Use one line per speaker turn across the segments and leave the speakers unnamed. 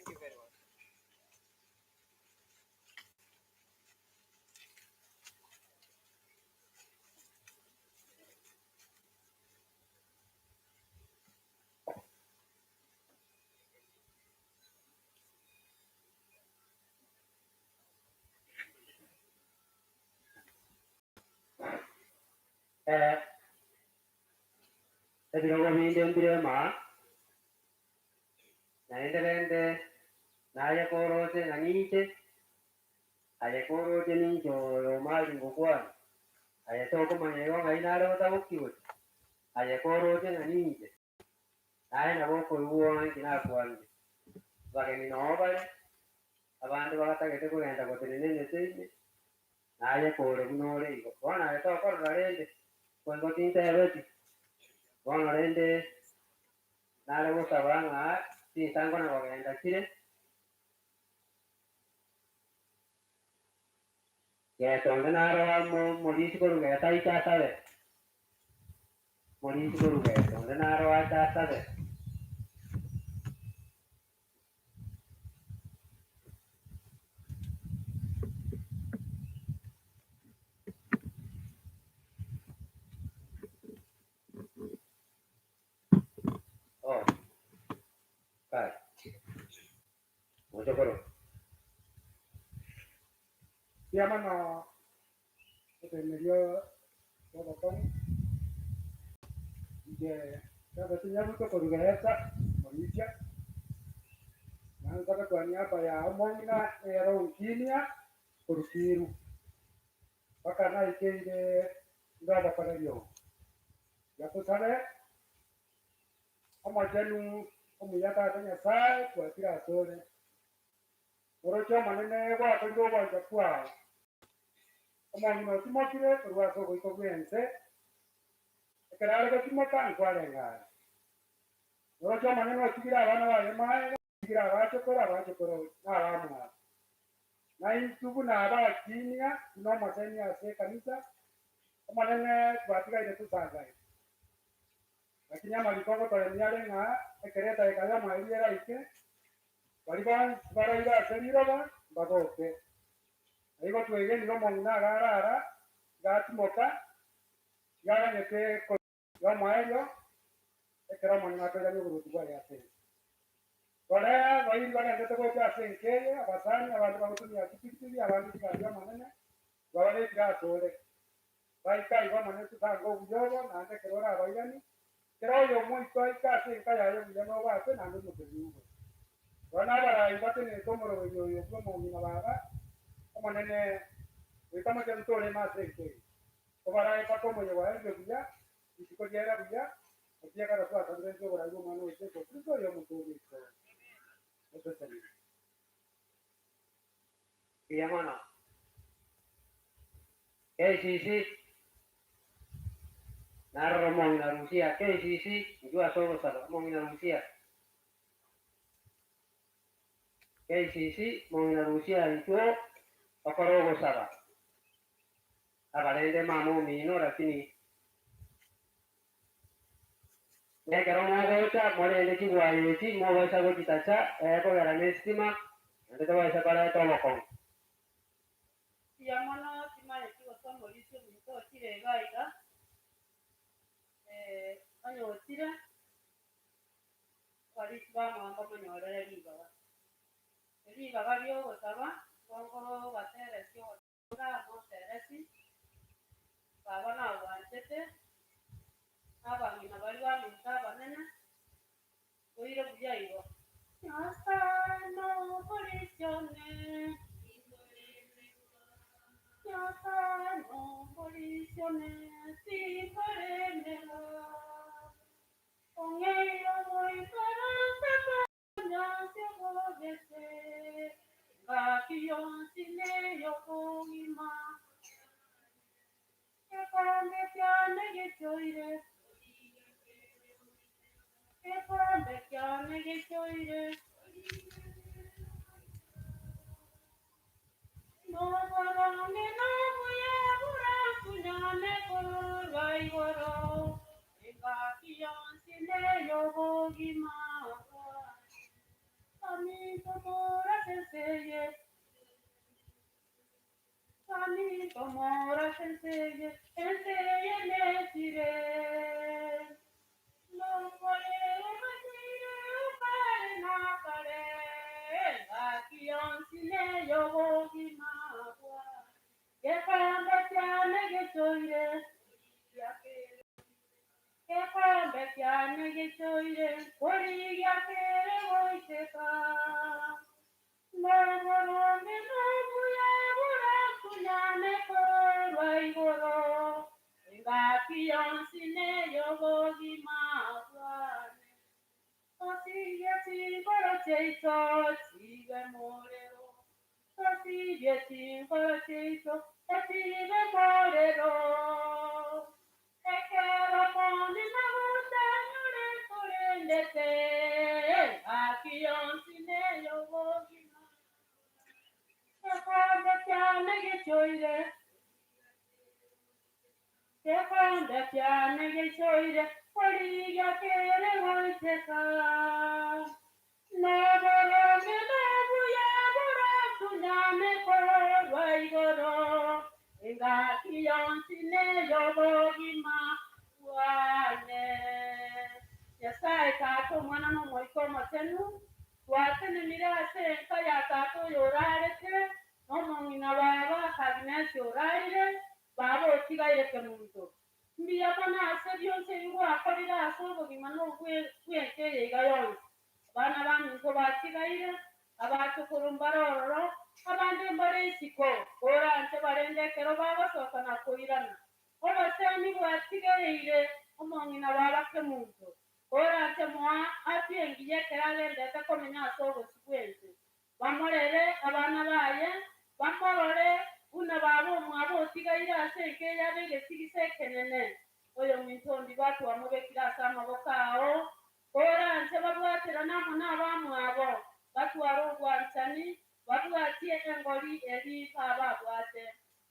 Thank you very much.
Eh, ebirogo binde mbire maa, naende rende naye koroche ng'a ninche, aye koroche ninche oyo Omari ngokwana, aye tokomanya igo ng'ai nare gotabokia gochia, aye koroche ng'a ninche, naye nabo okoigwa ng'a inki nakwanire. Abageni noo bare, abande bagatagete kogenda gotenena emete ime, Naye kore buna ore igo. Bono aye tokorora rende, boigo tintebeti. Bono rende nare gosaba ng'a chinsango na kogenda chire. Geto onde naro amo morisi korwa geto aike asabe. Morisi korwa geto onde naro ache asabe. Oh, kai. Mochokoro.
Mbuya mono otenerio bw'obokong'u, inche tata tinyabuto korwa gesa morichia, nansabe kwa niaba ya omong'ina ere onkinia korwa Kiru, mpaka naikeire inde obokoreri obo. Tiga tosabe Omochenu omuya Tata Nyasae twachire asore, Oroche Omonene gwakorire ogwancha kwao. Omong'ina otimokire korwa ase oboiko bw'ense, ekero are gotimoka nkwarenge are. Oroche Omonene otigire abana baye magega, otigire abachokoro, abachokoro nabamwabo. Na intwe buna abakinia, buna omosemi ase ekanisa, Omonene twatigaire tosangaine. Lakini amariko ngotoremia are ng'a ekero edaika y'omoerio eraike, baria bonsi baraire ase riroba mbaboke. Na igo twegenire omong'ina agarara, iga atimoka, iga aganyete korwa y'omoerio, ekero Omonene akoirania oboruoti bwaye ase ense. Rora, abairi bagendete gocha ase enka eye, abasani, abande bagotumia chipigipigi, abande chigari Omonene, twabaretire asore. Baika igo Omonene tosange obuya obo, naende ekero orabairanie, Kera oyomo oito aike ase enka yaye buya nobakwe naende omotenenku igoro. Rora nabarai batenenete omoroberio oyo bw'omong'ina baba, Omonene, goika mochenu toreme ase enka eye. Obarae mpaka omoyega oerire buya, rituko riaera buya, ekiagera twasabire inse oborai bw'Omwana oito Yeso Kristo oyo Omotooria oito. Otosemerie.
Mbuya mono. KCC, Narora omong'ina Rusia, KCC, inchuo ase ogosaba, omong'ina Rusia. KCC, omong'ina Rusia inchuo okore ogosaba. Abarende mama omino lakini nekero mogocha morende chigwaya echi mobaisa gochitacha ekogera ne esitima naende tobaisa koreta obokong'u.
Mbuya mono timanyeti gose omorisia ominto ochire iga iga, onye ochire, abarisia bamwabo mbamonyorere ribaga. Ribaga ri'ogosaba, ngobateresia ogotenga moteresi, baba nagwanchete, na abang'ina baria baminto abanene, Toire buya igo. Nyasae nomorisia one, Nyasae nomorisia one, tinkoremerwa. Ong'eire ogoikaransa konyasi obogete, Engaki yonsi ney'obogima. Egekombe kiane gichoire, egekombe kiane gichoire. Noboronge nobuya borantunyane korwa igoro, engaki yonsi ney'obogima bwane. Baminto morasenseye, baminto morasenseye, enseye nesire. Nomorero matire okare nakare, ngaki yonsi neyobogima bwa. Gekombe kiane gichoire, gekombe kiane gichoire, korigia kere goiteka. Noboronge nobuya burakunyane korwa igoro, engaki yonsi neyobogima bwane. Tosibie chingoro chiaito chibe morero, tosibie chingoro chiaito echibe morero. Ekero monde nagotanyore korendete, engaki yonsi neyobogima. Gekombe kiane gichoire, gekombe kiane gichoire, korigia kere goiteka. Noboronge nobuya boratunyane korwa igoro, engaki yonsi neyobogima bwane. Nyasaye Tata Omwana na Omoika Omochenu, twatenenire ase enka ya tata oyo orarete, na omong'ina baba Agnes orarire, baba otigaire Kemunto. Mbuya mono ase bionsi ebi gwakorire ase obogima na bw'enka eye iga yonsi. Abana baminto batigaire, abachokoro mbare ororo, abande mbare isiko, koranche barende ekero bagosoka na koirana. Obosemi bwatigereire omong'ina baba Kemunto, koranche moa afya engiya ekero agendete komenya ase obosio bw'ense. Bamorere abana baye, bamorore buna baba omwabo otigaire ase enka eye abe egesigisa ekenene. Oyominto ondiba twamobekire ase amaboko ao, koranche babwaterane amo nabamwabo, batware obwanchani, babwatie engori eri bababwate.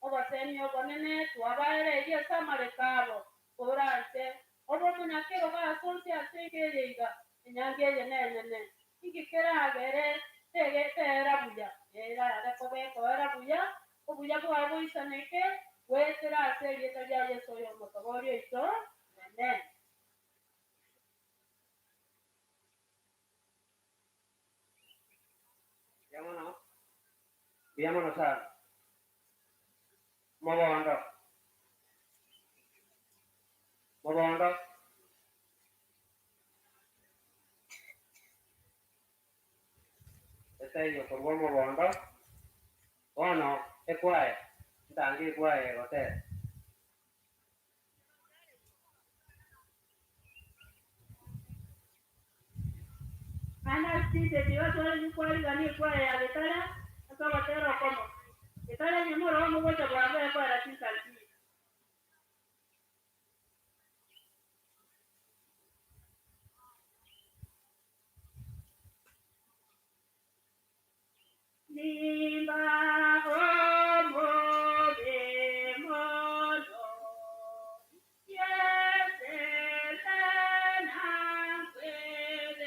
Obosemi obonene twabaereirie ase amareko abo, koranche obe omonyakerogo ase onsi ase enka eye iga, enyangi eye nenene. Inki keragere teera buya? Erare koba ekoera buya, obuya bwao boisaneke goetera ase erieta ria Yeso oyo Omotoboria oito. Amen.
Mbuya mono, mbuya mono sana. Mobondo, mobondo. Etaiyo korwa omobondo, bono ekwaya, ntange ekwaya egotera.
Naende ase chinsa echi iga twarenge kwarigania ekwaya ya Getare ase ogotera okomo. Getare nyuma oromo mogocha bwango ekoera chinsa nchiya. Nimba omobe mono, Yesete nankwerete,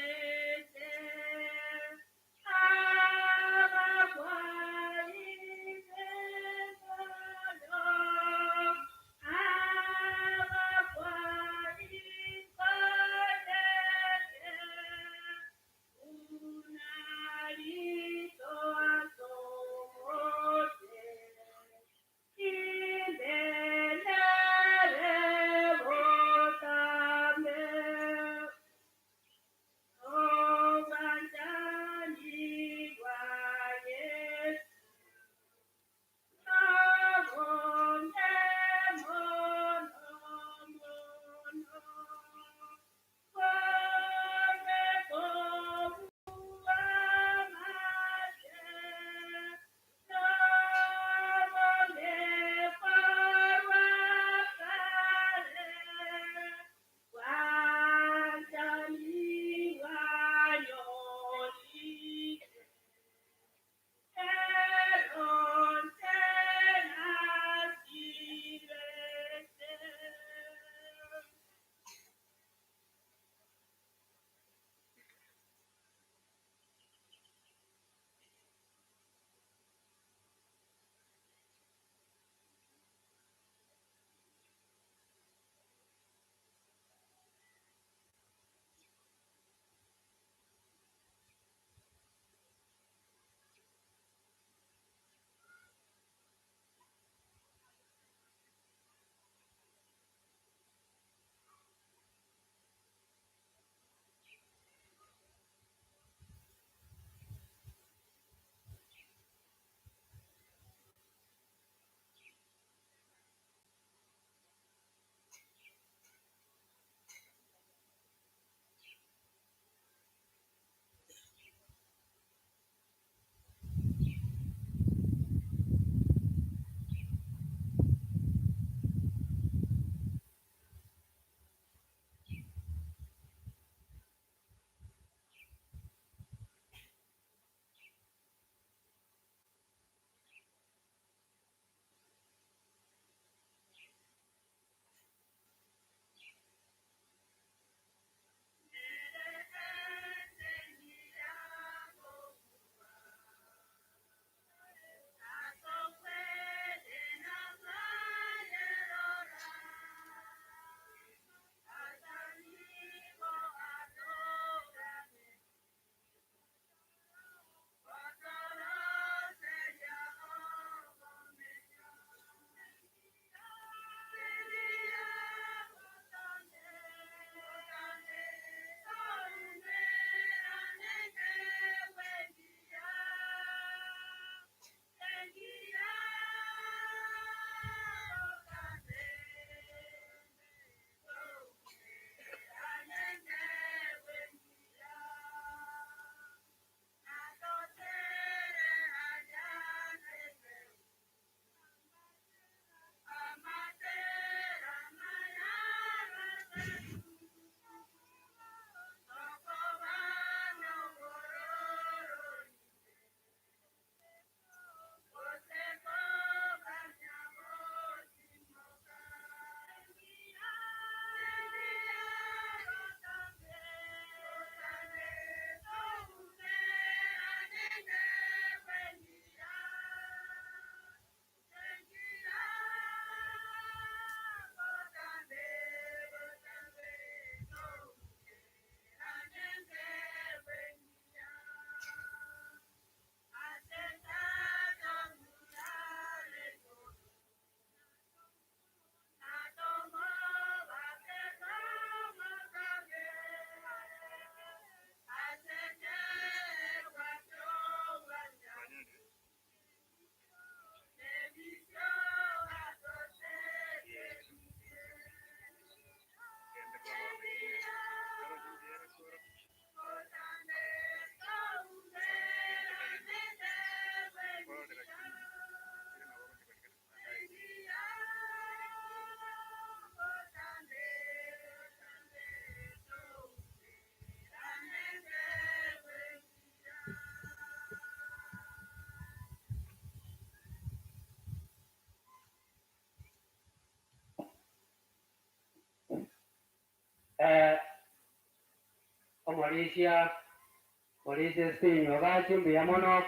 Omorisia, Morisia Stephen Ogachi mbuya mono,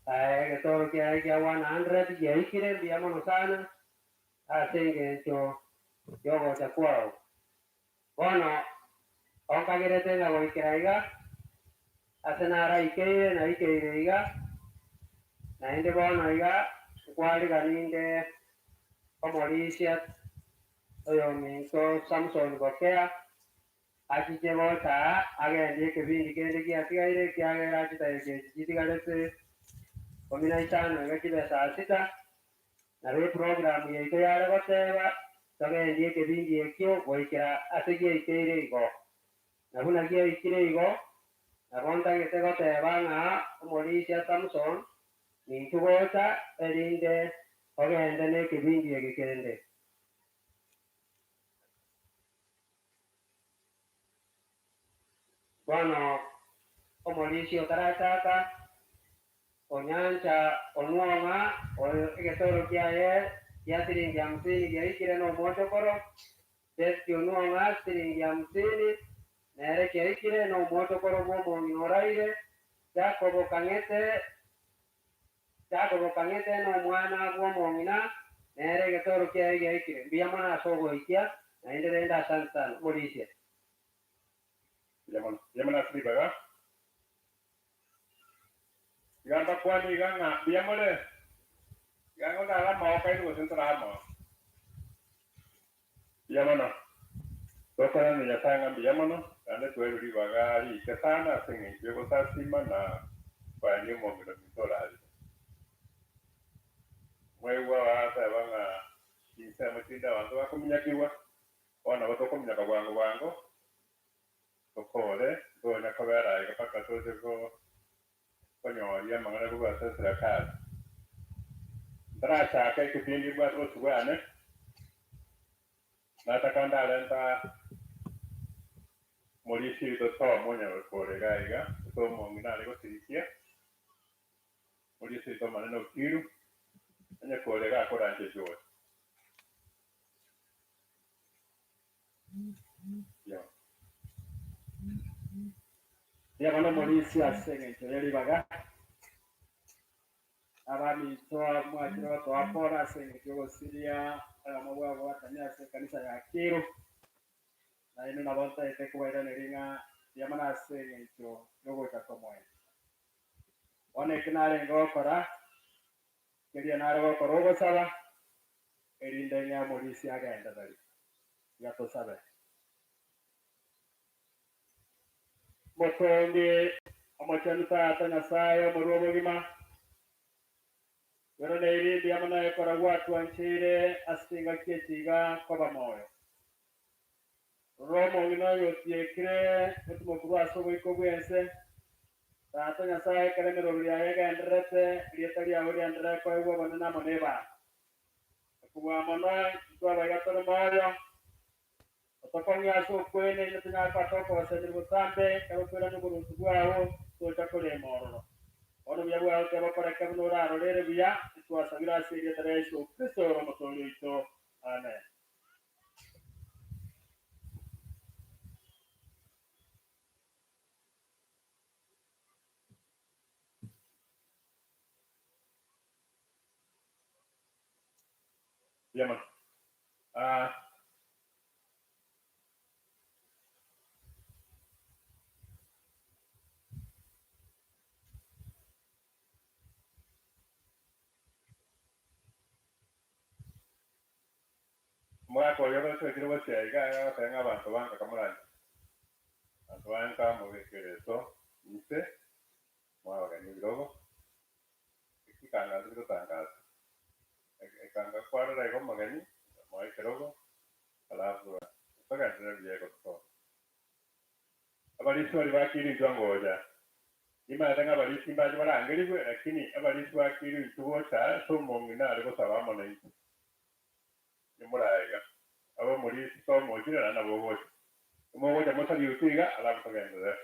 egetoro kiaye kia 100 giaikire mbuya mono sana ase engencho y'ogocha kwao. Bono onkagerete ng'a goikera iga, ase naraikeire naikeire iga, naende bono iga nkwariganinde omorisia oyominto Samson Bokea, Achiche gocha aa, agendie ekebindi kende giatigaire, ekiagera achitageka echi chitigarete 15 iga chibe saa sita. Nabo eprogramu yaito yare goteba, Togendie ekebindi ekio goikera ase giaikeire igo. Na buna giaikire igo, nabo ntagete goteba ng'a omorisia Samson, ninchwe gocha, erinde ogende nekebindi eke kende. Bono omorisia otarachaka onyancha onwong'a oyo egetoro kiaye gia siringi hamsini giaikire nomwochokoro, Besti onwong'a siringi hamsini nere kiaikire nomwochokoro bw'omong'ina oraire, Jakobo Kang'ete Jakobo Kang'ete nomwana bw'omong'ina, nere egetoro kiaye giaikire. Mbuya mono ase ogoikia, naende rende asante sana. Omorisia.
Mbuya mono. Mbuya mono ase ribaga. Iga mbakwane iga ng'a mbuya more, iga ng'o ndare amaoko aino gose ntore amo. Mbuya mono. Tokorania Nyasae ng'a mbuya mono, naende twairwe ribaga riike sana ase engencho y'ogosasima na koenia omong'ina ominto orarire. Mwaigwa bagateba ng'a chinsemo chinde abanto bakominyakigwa, bono nabo tokominyoka bwango bwango, tokore, ntonya kobera aiga mpaka toche konyoria amang'ana korwa ase eserekari. Ntarachaka ekepindi mbwate bosio bwane, nataka ndarenta morisia oito Tom onye kore iga iga, gose omong'ina are gosirikia, morisia oito omonene Okiru, onye kore iga akoranche George. Yo.
Riaba nomorisia ase engencho ye ribaga, abaminto mwachire gotoa pole ase engencho y'ogosiria oyomo bw'ababwatani ase ekanisa ya Kiru, nainwe nabo ntaete kobairaneria ng'a mbuya mono ase engencho y'ogocha tomoe. Bono eki narenge gokora, keria nare gokora ogosaba, erinde ng'e omorisia agendererie. Tiga tosabe. Motongi omochenu Tata Nyasae omorua obogima, Tweraneirie mbuya mono ekora gwatwancheire ase chingaki echi iga koba moyo. Rora omong'ina oyo otiekire gotimoka korwa ase oboiko bw'ense, Tata Nyasae, ekero emeroberi yaye egendererete, erieta riao rienderere koegwa obonene amo nebanto. Na kobua mono, intwe abaiga tore moyo, Otokong'ie ase okwene, erinde tonyare koba tokogosemeria botambe, ekero okoirania oboruoti bwao, tocha korema ororo. Bono obuya bwao tibokoreke buna orarore ere buya, ntwasabire ase erieta ria Yeso Kristo ore Omotoori oito. Amen.
Mbuya mono. Ah. Omogaka oria orosoekire gochia iga agoteba ng'a abanto ba nka kamoranche. Abanto ba nka mobeke ereso inse, mwabageni ebirogo, ekitangaso bigotangasa. Ekanga kwarora iga omogeni, moe ekerogo, alafu togenderere buya igo tokore. Abarisia baria bakire intwe ngocha, nimanyete ng'a abarisia mbache barangerigwe, lakini abarisia bakire intwe gocha ase omong'ina are gosaba amo naintwe. Nimoraiga, abe omorisia tomochire naende nabo ogocha. Mogocha mosabiute iga, alafu togenderere.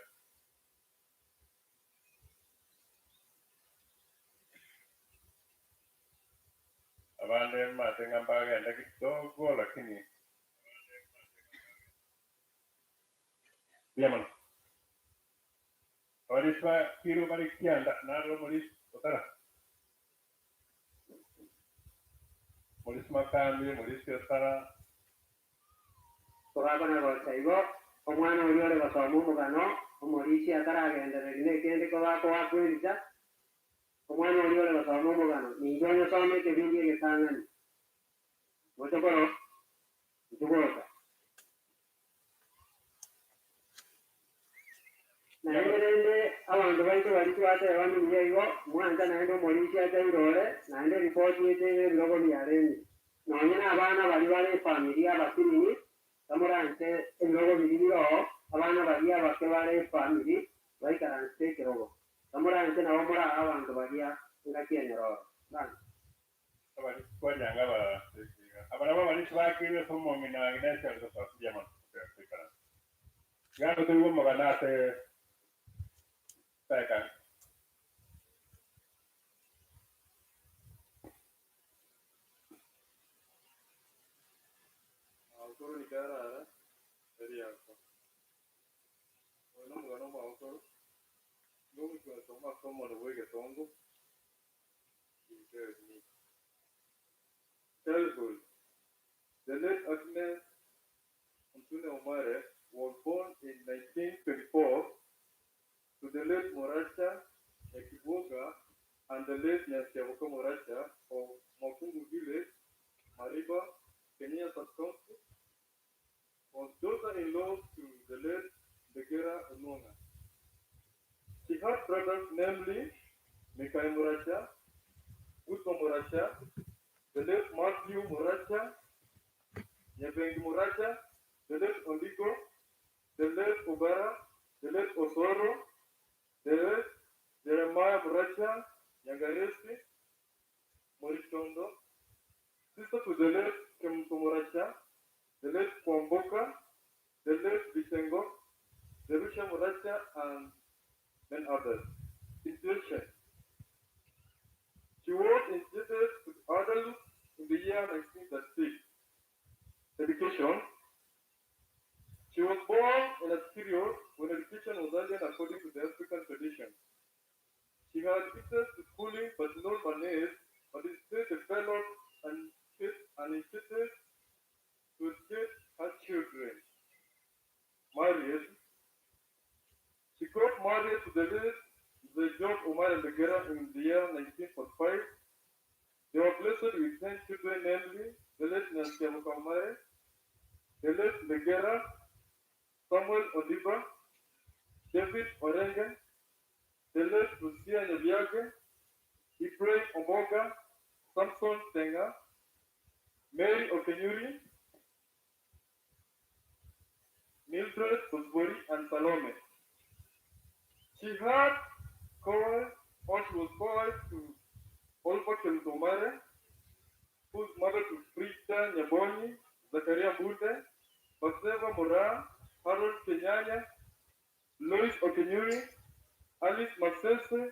Abande mbamanyete ng'a mbagende kidogo lakini mbuya mono. Abarisia bakirwe bare kianda, naroro omorisia otara. Omorisia makambi, omorisia otara.
Kobakona gocha igo, omwana oria ore gosoma omogano, omorisia ataragendereria nekende koba akoa Omwana oria ore gosoma omogano, ninche onyosome ekebindi egetang'ani. Mochokoro, inchuo gocha. Naende rende abanto baito baria twateba mbuya igo, mwancha naende omorisia achaire ore, naende ripoti eche y'ebirogo biarenge. Nonye nabana baria bare efamiri abasinini, bamoranche ebirogo biria biroo, abana baria abake bare efamiri baikaransete ekerogo. Bamoranche nabo morae abanto baria engaki enyororo. Asante.
Abarisia kwanyanga aba aba nabo abarisia bakirwe ase omong'ina Agnes ari gosoa mbuya mono goikaransa. Iga toigwe omogano ase daeka.
Magokoro nikarara eriako. Oyo nomogano omagokoro ngogochwasa omwaka omono bwa egetongo. He tells me. Childhood. The late Agnes Mtune Omare was born in 1924 to the late Moracha Nyakibuga and the late Nyasiabuka Moracha of Makungu village, Mariba, Kenya sub-county, was daughter-in-law to the late Ndegera Onwonga. She had brothers namely Mikai Moracha, Guto Moracha, the late Matthew Moracha, Nyabengi Moracha, the late Ondigo, the late Obara, the late Osoro, the late Jeremiah Moracha, Nyangaresi, Morichondo, sister to the late Kemuto Moracha, the late Kwamboka, the late Bitengo, Jerusha Moracha, and many others. Intuition. She was initiated to adulthood in the year 1936. Education. She was born in a period when education was alien according to the African tradition. She had access to schooling but not managed, but instead developed an initiative to educate her children. Married. She got married to the late the Job Omar Ndegera in the year 1945. They were blessed with 10 children, namely the late Nancy Omare, the late Ndegera, Samuel Ondiba, David Orenge, the late Lucia Nyabiage, Ibrahim Omboga, Samson Tenga, Mary Okenyuri, Mildred Osbori, and Salome. She had co or she was co to Olfa Kelutomare, whose mother to Frida Nyabonyi, Zakaria Mbute, Baseva Mora, Harold Kenyanya, Lois Okenyuri, Alice Masese,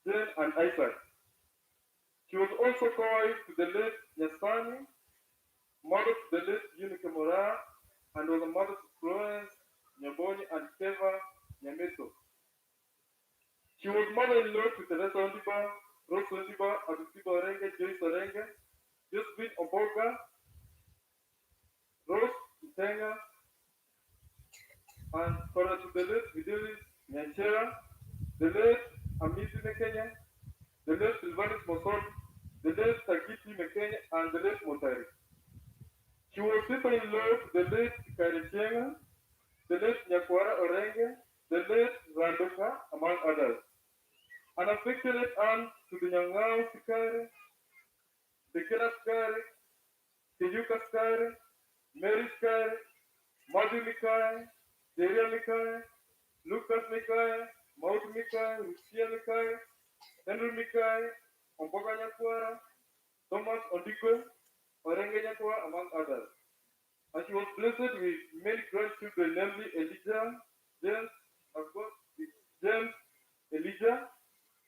Jane, and Isaac. She was also co-wife to the late Nyasani, mother to the late Eunice Mora, and was a mother to Florence Nyabonyi and Keva Nyameto. She was mother-in-law to Teresa Ondiba, Rose Ondiba, Adusiba Orenge, Joyce Orenge, Josephine Omboga, Rose Ntenga, and father to the late Fidelis Nyanchera, the late Amisi Mekenya, the late Sylvanus Mosot, the late Tagiti Mekenya, and the late Motari. She was sister-in-law to the late Karichenga, the late Nyakwara Orenge, the late Randoka, among others. An affectionate aunt to the Nyangao Sikare, the Kera Sikare, Keyuka Sikare, Mary Sikare, Madhu Mikai, Jeria Mikai, Lucas Mikai, Maud Mikai, Lucia Mikai, Henry Mikai, Omboga Nyakwara, Thomas Ondiko, Orenge Nyakwara, among others. And she was blessed with many grandchildren, namely Elijah, James, James, Elijah,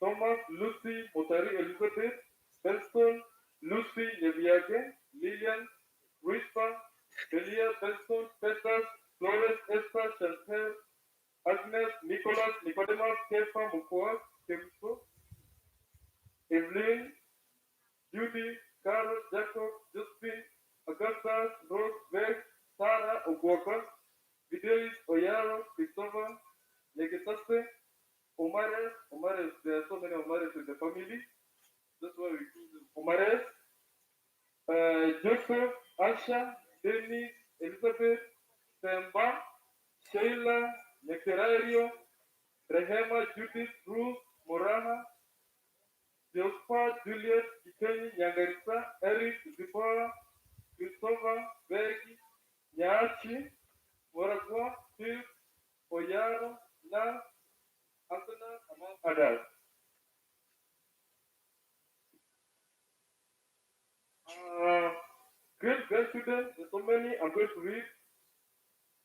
Thomas, Lucy, Motari Elizabeth, Benson, Lucy Nebiage, Lillian, Rispa, Belia, Benson, Peters, Florence, Esther, Chantel, Agnes, Nicholas, Nicodemus, Kefa, Mokua, Kemso, Evelyn, Judy, Carol, Jacob, Josephine, Augustus, Rose, Beck, Sarah, Ogwoka, Fidelis, Oyaro, Christopher, Nyegesase, Omares, Omares, there are so many Omares in the family. That's why we call them Omares, Joseph, Asha, Dennis, Elizabeth, Semba, Sheila, Nyakerario, Rehema, Judith, Ruth, Moraha, Josepha, Juliet, Kikenyi, Nyangarisa, Eric, Zipporah, Christopher, Bergi, Nyachi, Moragwa, Phil, Oyaro, Na, Anthony, among others. Great grandchildren, there's so many I'm going to read.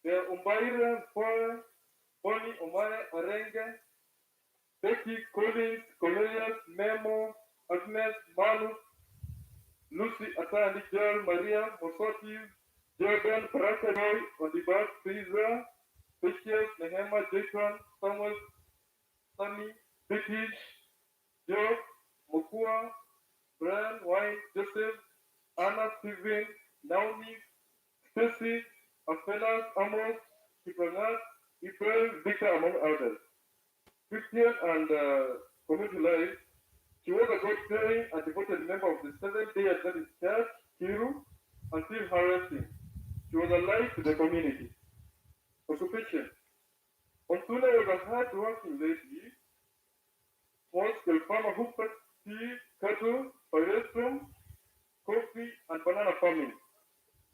They are Umbaire, Paul, Bonnie, Omare, Orenge, Becky, Collins, Cornelius, Memo, Agnes, Manu, Lucy, Atani, Joel, Maria, Mosoti, Jordan, Baraka, Roy, Ondibat, Caesar, Patience, Nehema, Jason, Samuel, Sammy, British, Job, Mokua, Brian, Wine, Joseph, Anna, Stephen, Naomi, Stacy, Apenas, Amos, Kipranat, April, Victor, among others. Christian and community life, she was a God-fearing and devoted member of the Seventh-day Adventist Church, Kiru, until her arresting. She was a light to the community. Occupation. Ontule was a hard-working lady, small-scale farmer who practiced tea, cattle, forestry, coffee, and banana farming.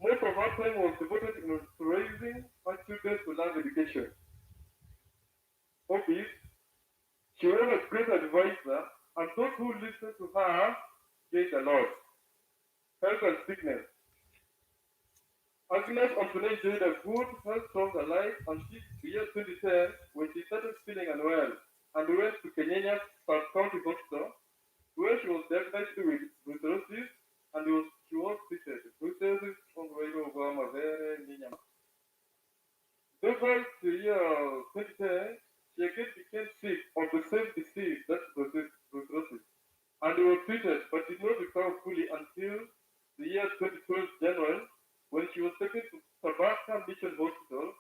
Most of her time was devoted to raising her children to learn education. Hobbies. She was a great advisor, and those who listened to her gained a lot. Health and sickness. Agnes Ontule enjoyed a good, health, strong life until the year 2010 when she started feeling unwell and went to Kenyenya Sub County Hospital, where she was diagnosed with brucellosis and she was treated. Brucellosis February the year 2010, she again became sick of the same disease, that's brucellosis, and was treated but did not recover fully until the year 2012 January, when she was taken to Tabaka Mission Hospital,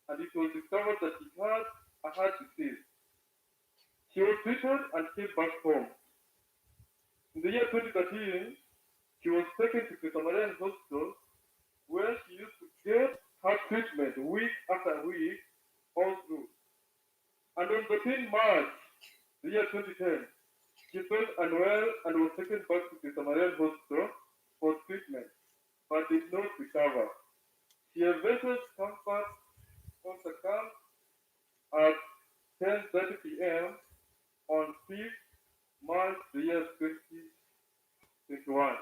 and it was discovered that she had a heart disease. She was treated and came back home. In the year 2013, she was taken to Christamarian Hospital, where she used to get her treatment week after week all through. And on 13 March, the year 2010, she felt unwell and was taken back to Christamarian Hospital for treatment, but did not recover. She eventually comfort on the camp at 10:30 p.m. on 5th March, the year 2021.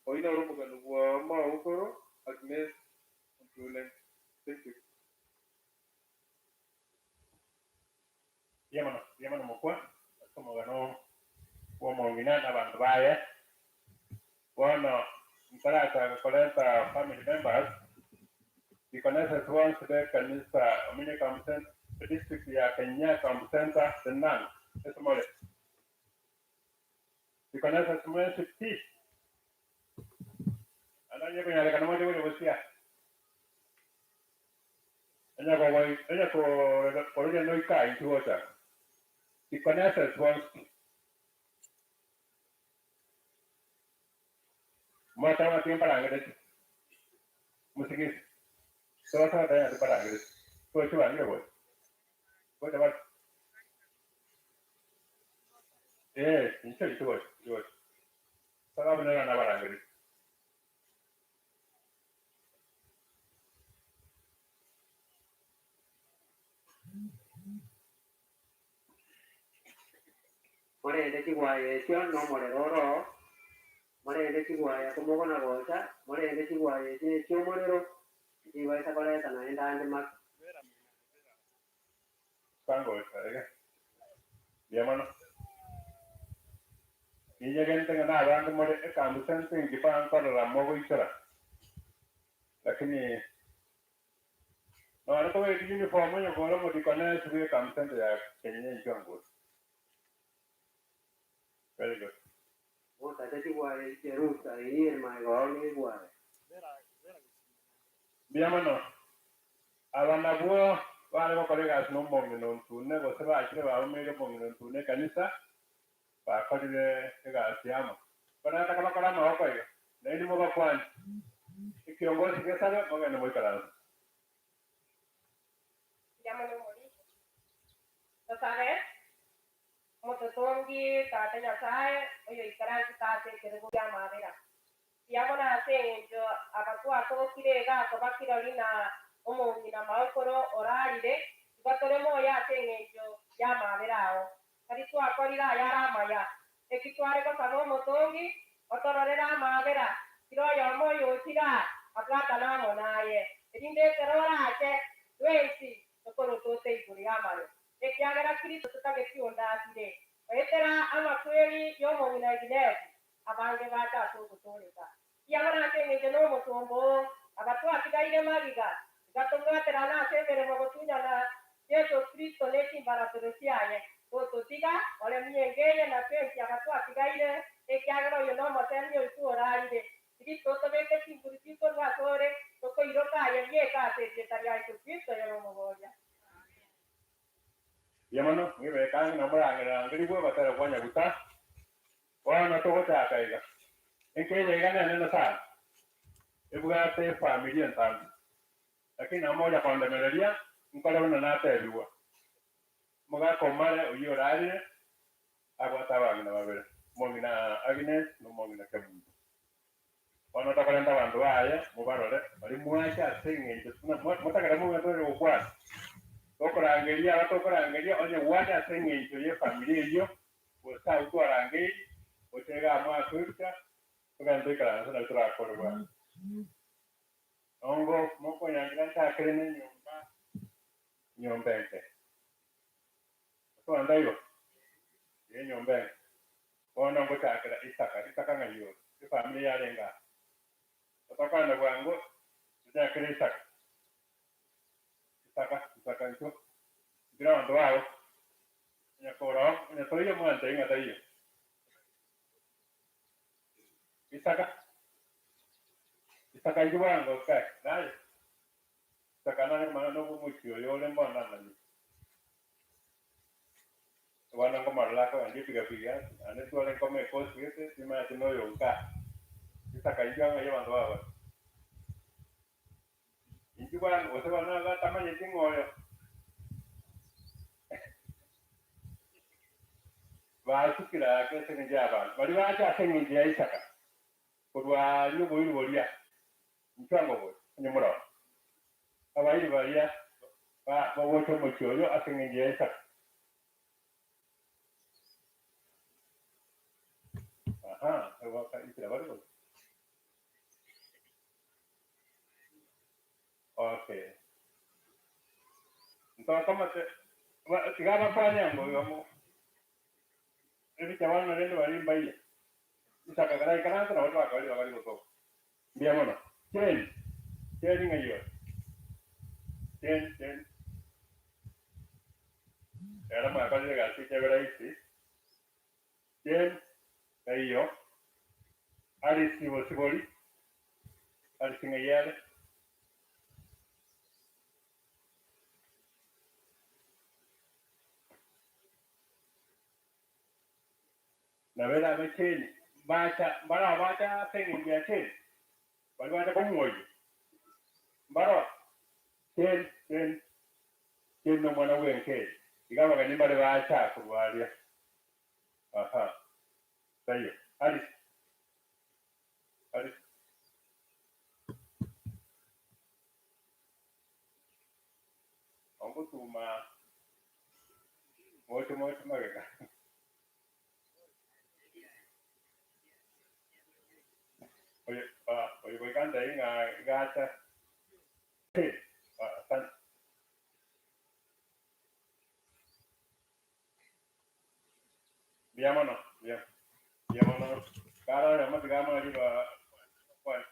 Oina Romogano wa Maokoro, Agnes Ontule. Thank you.
Yamano, yamano mokwa, omogano bwa omong'ina na abanto baye. Bono nkarachaka koreta family members, Dikonesa once de kanisa ominye Camp district ya Kenya Camp Center Senan esimole. Dikonesa simwe pi. Ananye kunyalekana moja bule busia. Enya ko enya ko ko no ika intuota. Dikonesa once Mwata wa tiempo para angre. Musikis. Todo eso va para angre. Todo eso va angre voy. Voy a llevar. Incho incho voy. Voy. Sala bana na para angre.
Morende chigwaya esio nomorero oro, morende chigwaya komogona gocha, morende chigwaya esio esio omorero, chibaisa koreta naende ande maka.
Pango ega. Yamano. Ninya gente nga na bango more e kambu sente ngipa ankara la mogo ichara. Lakini Nonye tobegeti uniform onye kore omodikonesi bwe ecamp center ya Kenya inchwe nguru. Very good.
Motacha chigware chi'erusa eyio ere magega oo negware.
Mbuya mono. Aba nabwo bare gokora egasi nomong'ina o Ntune, gose bachire baumeire omong'ina o Ntune ekanisa, bakorire egasi amo. Bono nataka bakore amaboko iga, nainwe mobakwane. Ekiongosi gesabe, mogende moikaranse.
Mbuya mono omorisia. Tosabe, Omototongi Tata Nyasae, oyoikaransete ase ekerogo ki'amabera. Mbuya mono ase engencho aba twatokire iga koba kirori na omong'ina maokoro orarire, igo tore moyo ase engencho y'amabera ao. Tari twakorire ayare amaya, eki tware gosaba Omotongi otororere amabera, kera oyomo oyochire aa abwatane amo naye, erinde ekero orache, twensi tokorwa tote igoro y'amare. Ekiagera Kristo totageti onde asire, goetera amakweri y'omong'ina Iginesi, abange bache ase ogotooreka. Ekiagera ase engencho nomosomba oo, aba twatigaire magega, tiga tobwaterane ase emeremo gotunyana Yeso Kristo ne chimbaratero chiaye. Tototiga, oremie enka eye na twensi aba twatigaire, ekiagera oyo nomosemi oito orarire. Kristo otobeke chinguru chikorwa asore, tokoiroka aye bieka ase erieta ria Yeso Kristo oyore Omoboria.
Mbuya mono, mwibeke ang'e na morangerangerigwe batare kwanyaguta. Bono togochaka iga. Enka eye iga nenene sana, ebwate efamiri entambe. Lakini nabo mogocha kondemereria nkore buna natebigwa. Omogaka omare oyio orarire abwate abang'ina babere, omong'ina Agnes na omong'ina Kemunto. Bono tokorenta abanto baye mobarore, baria mwacha ase engencho buna motagete mobe gokwana. Tokorangeria aba tokorangeria onye gwacha ase engencho y'efamiri eyio, gose abwo twarangeirie, gocha iga amo ase oika, togende toikaranse nario torakore bwango. Nongo mokonyanchera nchakere nenyomba, enyomba enke. Tobanda igo? Ee, enyomba enke. Bono ngochakera Isaka. Isaka ng'ai ore? Efamiri yarenge aa. Totokane bwango tochakere Isaka. Isaka, Isaka inchuo. Inchuo na abanto bao. Onye koroo, onye toiyo mwantebie ng'a taiyo. Isaka, Isaka inchuo bwango kae, naye. Isaka nare komanya nobomochie oyo ore mbono namanyete. Bono nkomorora akogendia epigapigi ase, naende ntware nkome ekosi gete, timanyeti noyo nka. Isaka inchuo ang'ai abanto babare. Inchuo bwango gose bono batamanyeti ng'a oyo. Basukire ake ase engencho y'abanto baria bacha ase engencho ya Isaka korwa aria oboiri boria, inchuo ango boria, onye mororo. Abairi baria bagocha omochie oyo ase engencho ya Isaka. Aha, egoaka isira bare gose? Okay. Ntokomate tiga abakwane ango iga mo ebicha bono rende baria mbaiye. Isaka karaikaranse nabo twakorire bari gotoka. Mbuya mono. Cheni, cheni ng'ai ore? Cheni, cheni. Ere mwakorire egasi echebe rahisi. Cheni, taiyo. Arisi bosibori, arisi ng'ai are? Nabo erabe cheni, mbacha, mbarao bacha ase engencho ya cheni, baria bacha komwoyia, mbaroo. Cheni, cheni, cheni nomwana bw'enka eye. Iga abageni mbare bacha korwa aria. Aha, taiyo. Arisi, arisi. Ogotuma moche moche magega. Oyo ah, oyo goika ntebie ng'a gacha. Hey, ah, asante. Mbuya mono, mbuya, mbuya mono. Kare oyomo tiga amore riba kwane.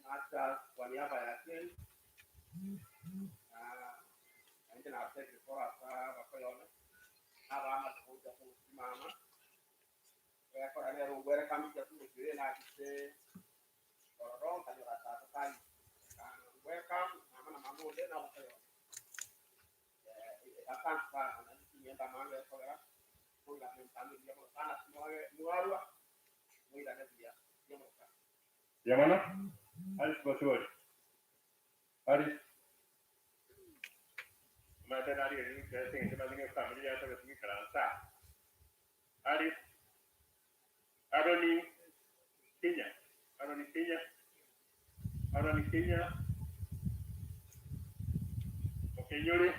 Nacha kwa niaba ya Ken na nainche nasebire korwa ase abakoyone na abaamate gocha gosimama gekora nere ogwere kambi chiatumekire nachete ororo nkanyora tata tari welcome mama na mama onde na abakoyone asante sana na ngenda mange kogera kuira mtambi buya mono sana mwarwa mwirane buya buya mono sana.
Yamana? Alice Bosibori. Alice. Mate nari gari kese ngi mazinge familia yata kese karansa. Alice. Aroni Kenya. Aroni Kenya. Aroni Kenya. Okenyore.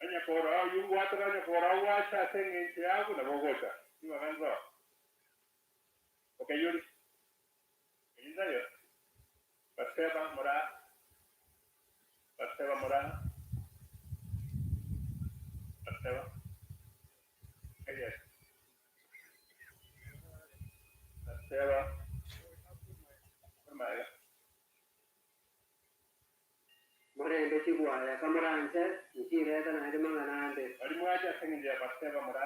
Anya kora yungwata anya kora wacha senge yago na bogocha. Iwa ganzo. Okenyore. Indayo. Batseba mora. Batseba mora. Batseba. Yes. Batseba. Maga.
Morembe chigwaya kamoranche nchireta naende mang'ana ande.
Bali mwacha senge ya Batseba mora.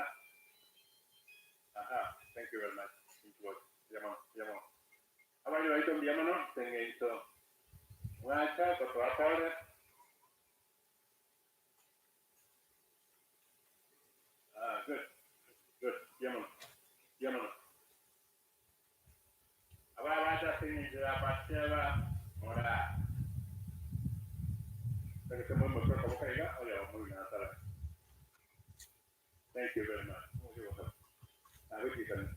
Aha, thank you very much. Yamo, yamo. Abali baito mbiyamano senge ito. Mwacha kwa pole. Ah, good. Good. Yamano. Yamano. Aba bacha senge ya Batseba mora. Thank you very much. Ah, wiki kan.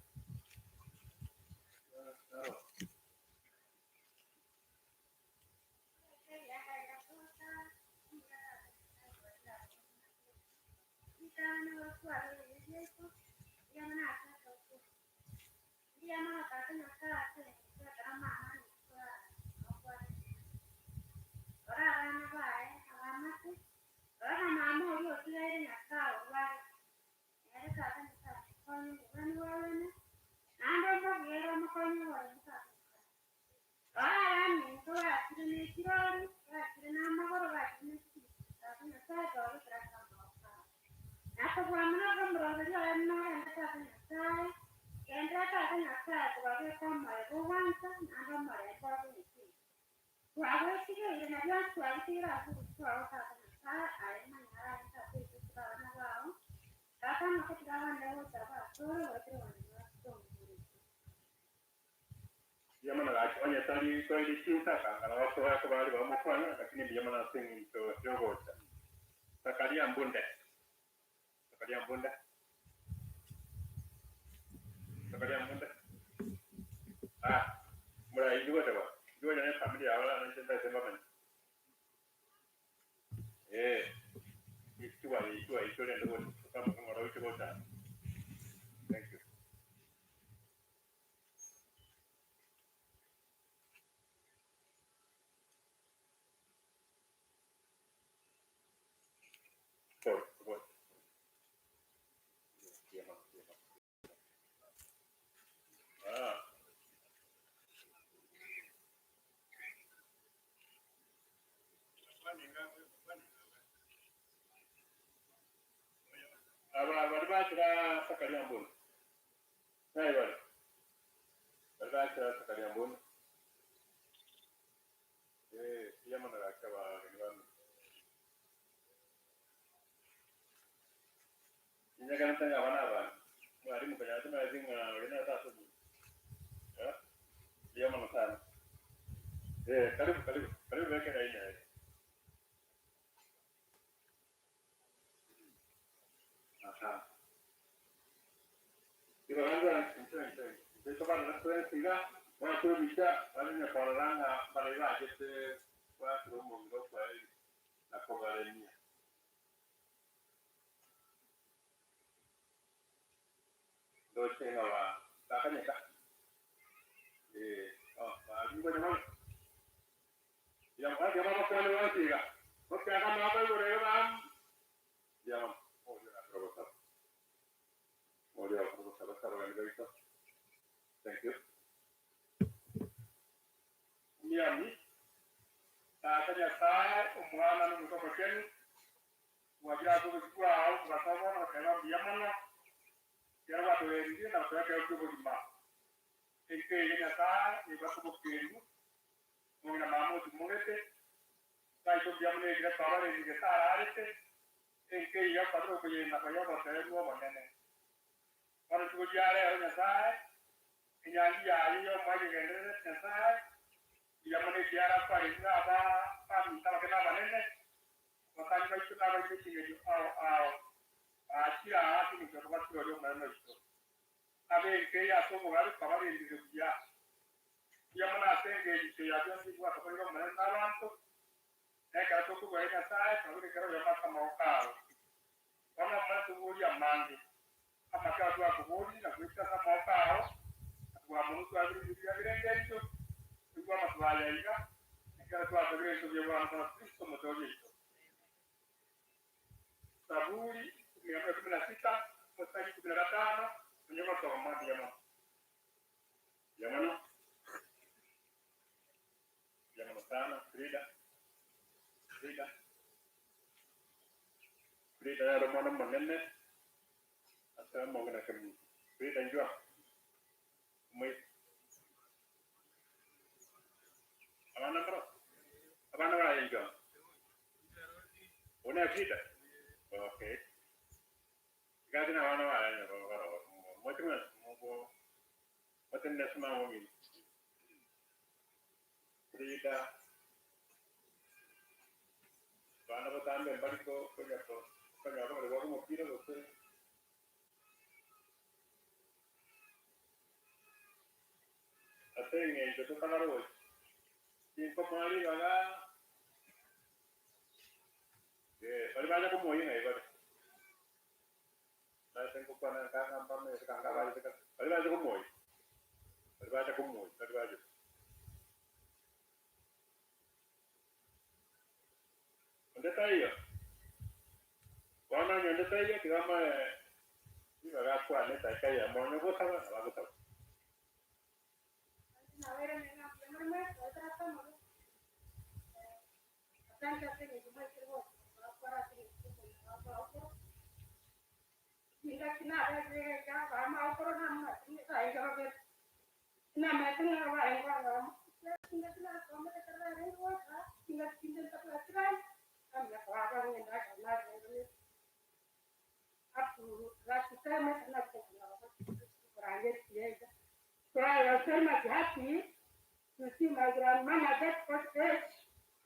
Yamana gachwanya tali twali chinsaka kana wasoya ko bali bamukwana lakini yamana sing to yogocha. Sakaria mbunde. Sakaria mbunde. Sakaria mbunde. Ah, mura ijuwa tawa. Ijuwa jana familia awala na chenda sema man. Eh, ikiwa ikiwa ikiwa ndio kama kama rawi chota. Thank you. Sorry, what? Ah. Aba bali bakira sakaria mbuni. Naye bali. Bali bakira sakaria mbuni. Eh, yamana akaba gani Inyagana tanga abana abantu. Mwalimu kanya tuma zinga wena tatu. Eh? Yamana sana. Eh, karibu karibu. Karibu weke na ina. Aha. Ibaranza nse nse. Nse bana na siga wa kurubisha bali kororanga bali bagete kwa kurumungiro kwa na kogarenia. Doche nga bakanyeka. Eh, oh, ba ngo nyama. Ya ma ya ma ko le wa siga. Ko ka ka ma ko re ba. Ya ma. Oh, ya robo Thank you. Miami, Tata Nyasae, Omwana, na Omoika Omochenu, mwachire ase obosio bwao kogasaba bono goteba mbuya mono, ekero gwatorendirie na gotoa ekeegwa ki'obogima. Enka eye Nyasae nebwate obokendu, omong'ina mama otimogete, Taiso mbuya mono ekero twabarendire gese ararete, enka eye okorire okoyenda koye obotoereru obonene. Bono rituko ria rero Nyasae, enyangi yaye y'omoerio egendererete Nyasae, mbuya mono ekiagera kwarendire aba baminto abake na abanene, abasani baito na abaito eching'encho ao ao, baachire aa ase engencho y'okobatira oria Omonene oito. Abe enka eye ase obogaru kwabarendire buya. Mbuya mono ase engencho ya bionsi ebi gwatokoreire Omonene na abanto, na ekero tokoboria Nyasae, twabeke kera oyomo ase amaboko ao. Bono Omonene toborie amange, amake ao twakoboririe na goetera ase amaboko ao, na kobua mono twabire ebibe biabire engencho, toigwe amasabo aya iga, ekero twasabire ebinto bia Bwana Yeso Kristo Omotoori oito. Zaburi 116, omositari 15, onye gosoma, mbuya mono. Mbuya mono. Mbuya mono sana, Frida. Frida. Frida nere omwana omonene ase omong'ina Kemunto. Frida inchuo amo. Omoisia. Abana mbaro? Abana baye inchuo amo. Oyo nere Frida? Okay. Gaki na abana baye onye baroo moche mwensi mobo motenene ase mama omino. Frida, abana botambe mbari ko konya ko konyora kobare goaka omopira gose ase eng'encho totagarochi. Tinkomoa ribaga eh, baria bacha komoyia ng'ai bare? Nase ngokwana nkanga mbamanyete kanga abachete kare. Baria bacha komoyia, baria bacha komoyia, baria bachete. Onde taiyo? Bono onye onde taiyo, tiga moe ribaga akwane edakika eyemo, onye ogosaba nabo agosaba.
So I was so much happy to see my grandmama get old age.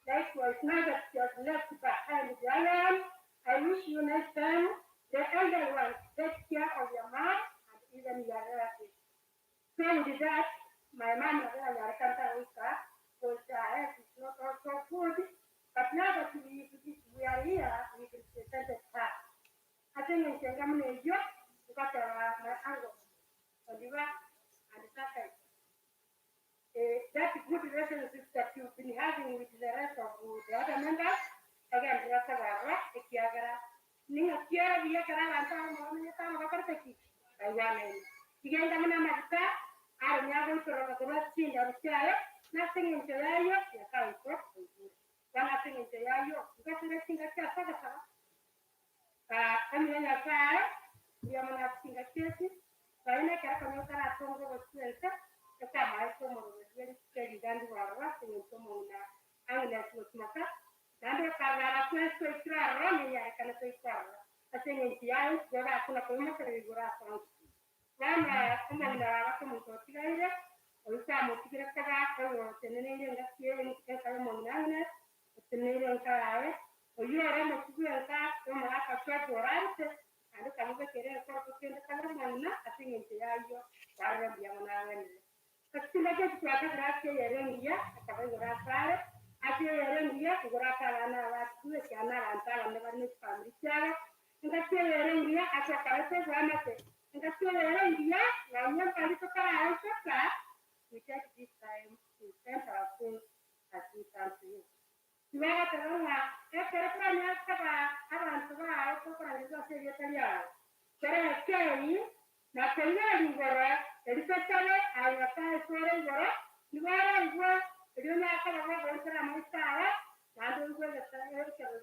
Likewise, now that she has left behind the island, I wish you next time the elder ones take care of your mom and even your relatives. So with that, my mom was her health is not also good, but now that we, we are here, we represented her. Ate ng'enchera muna eyio, nkateba my uncle Oliver and Sakai. That good relationship that you've been having with the rest of the other members, egenderera kobarora ekiagera ning'o kiore buya ekero abanto abamo bamenyete amo bakorete ki? Baigwanaine. Tiga enga buna amaguta are niagoitororoka korwa ase chindaru chiaye, na ase engencho y'ayio Nyasae oito oigure. Bono ase engencho y'ayio igo tore chingaki ase ogosaba, Emiyo Nyasae, mbuya mono ase chingaki echi, nonya nekero konya otaratonga obosio ense, ekwamaete omorwoti bwe rituko eri rigandigwe aroro ase engencho omong'ina Agnes gotimoka, naende ekarara twensi twaikire aroro, nenyarekane toike aroro, ase engencho yaye intwe bakuna koimokerera igoro ase onsi. Bono omong'ina baba omonto otigaire, oyio kwamotigire koba oyoteneneire engaki enka y'omong'ina Agnes, oteneneire enka yaye, oyio ore omochie bw'enka y'omogaka Job orarete, naende okamobekera enkoro kende kabe omong'ina ase engencho y'ayio kwarora mbuya mono agwenerete. Ase chingaki echi twakabire ase eyere engiya, akaba igoro asare, ase eyere engiya igoro ase abana aba batigwe, ekiagera nabanto abanene bare ne chifamiri chiabo, Engaki eye ere engiya ase okoreta oboamate, engaki eye ere engiya nonya mbari totaraonchoka, we take this time to repent our sins as we come to you. Tibagateba ng'a ekero toranyare koba abanto bao tokorangerigwa ase erieta riao, torekei na koigereria igoro, erio tosabe aye Nyasae ase ore igoro, nigo araigwe. Erio nakoba gogoonchora amaiso ao, naende oigwe ekero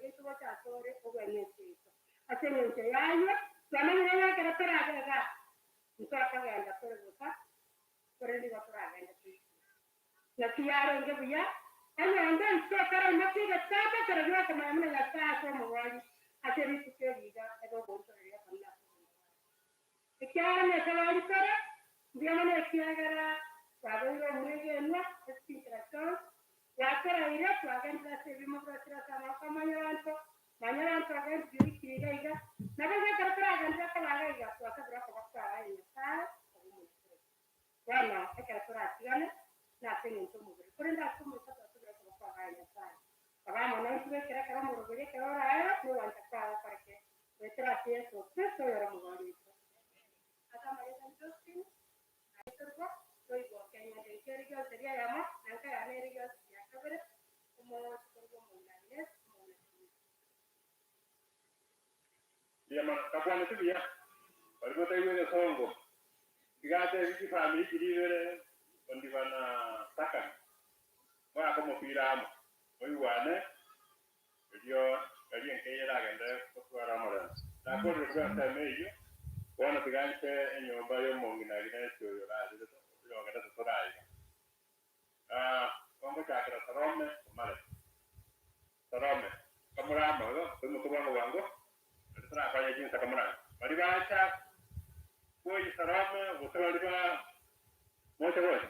giaito gocha asore ogwene ense yaito. Ase engencho y'ayio, twamanyire ng'a ekero torabe igaa, ntokogenda tore bosa, korende igo toragende toikire. Naki yarenge buya onye onde inse ekaraimokia egetabo ekero gi'okomanya buna Nyasae ase omobori ase rituko eri iga ebe ogoonchoreria okonene ase obogima bwaye. Ekiagera nesabari tore, mbuya mono ekiagera twabeire omwegenwa ase chinchera chionsi, gwatoraire twagendire ase ebiimo birosire ase amaboko a Mwanyabanto, Mwanyabanto agendirie oikire iga iga, naboigo ekero toragenderere koba iga iga twasabire okoba kwaye Nyasae obe omonyakerogo. Bono ekero toratigane, nase engencho y'omobere, korende ase omoika twasabire okoba kw'abaye Nyasae. Kaba amo naintwe ekero ekero omoroberi ekero oraere, nogwancha kwao okoreke, goetera ase Yeso Kristo oyore Omobori oito. Ase amarieta a Josephine, naeterwa, toigoke eng'encho inche ere gionsi ri'eyemo, na enka yane ere gionsi ria kabere, omochie korwa omong'ina Agnes, omong'ina Jimmy.
Mbuya mono, takwaneti buya, baria botaigwa egesongo, tiga atebi chifamiri chiria ibere ondiba na Saka, moake omopira amo, moigwane, erio erio enka eye eragende gotwara omorembe. Nakorire korwa ensemo eyio, bono tiga nche enyomba y'omong'ina Agnes oyo orarerete, oyogerete toraiga. Kongochakera Salome omare. Salome, kamorama igo, toimoke bwango bwango, naende torakonya chinsa kamorama. Baria bacha bwoyia Salome, gose baria ba mocha gocha.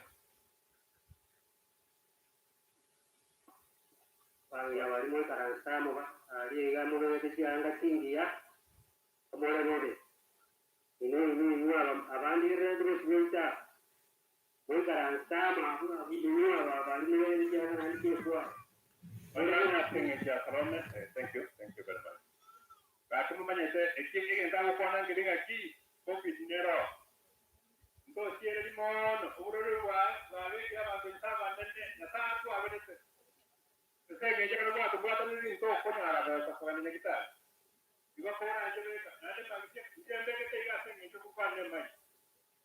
Bang'ina baria moikaranse amo aria iga mobegete chianga chingiya, more bobe. Inwe inwe abandigerereti bosio bwaito aba, Moikaranse amo abwo abwo inwe aba abare negechiana naende chi'ekwaya.
Oirane ase engencho ya Salome. Thank you, thank you very much. Gaki momanyete eki egento agokwana nkeri ng'aki covid nero oo. Ntosiereri mono oborwaire bwa bwabekire abanto inse abanene Nyasae atwaberete. Ase engencho ekero bwatobwatanire intokonyara gocha kogenda nyagitari. Igo koranche beka naende magiche inche mbegete iga ase engencho ngokwana emai.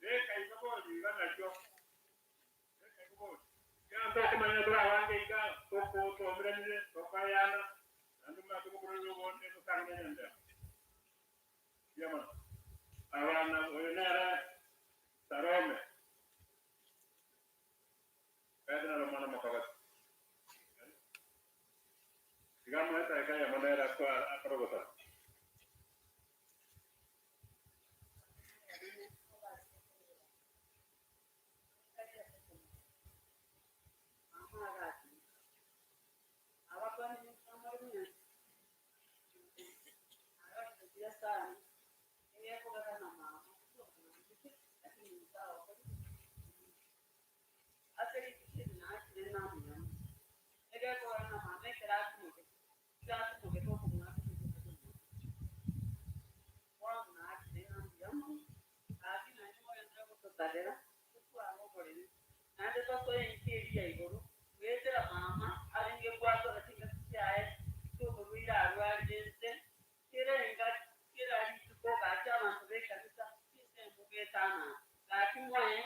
Beka igo borio iga nario. Beka igo borio. Ekiagera ntokomanya tore abange iga, tokotwomeranire, tokoeyana, naende omanyete obokoreri obonde totang'ane nendemo. Mbuya mono. Abana, oyo nere Salome. Kaete naro omwana omokogoti. Tiga amoe edaika eyemo nere akore ogosaba.
Bono naakire ng'a mbuya mono, gaki naende mogenderere gotosabera, totware oboremu, naende tosoe ense eria ya igoro, goetera mama arenge gwatora chingaki chiaye chi'oborwaire arwarire inse, kera engaki, kera rituko gaki abanto b'ekanisa chinsemo goetanana. Gaki moe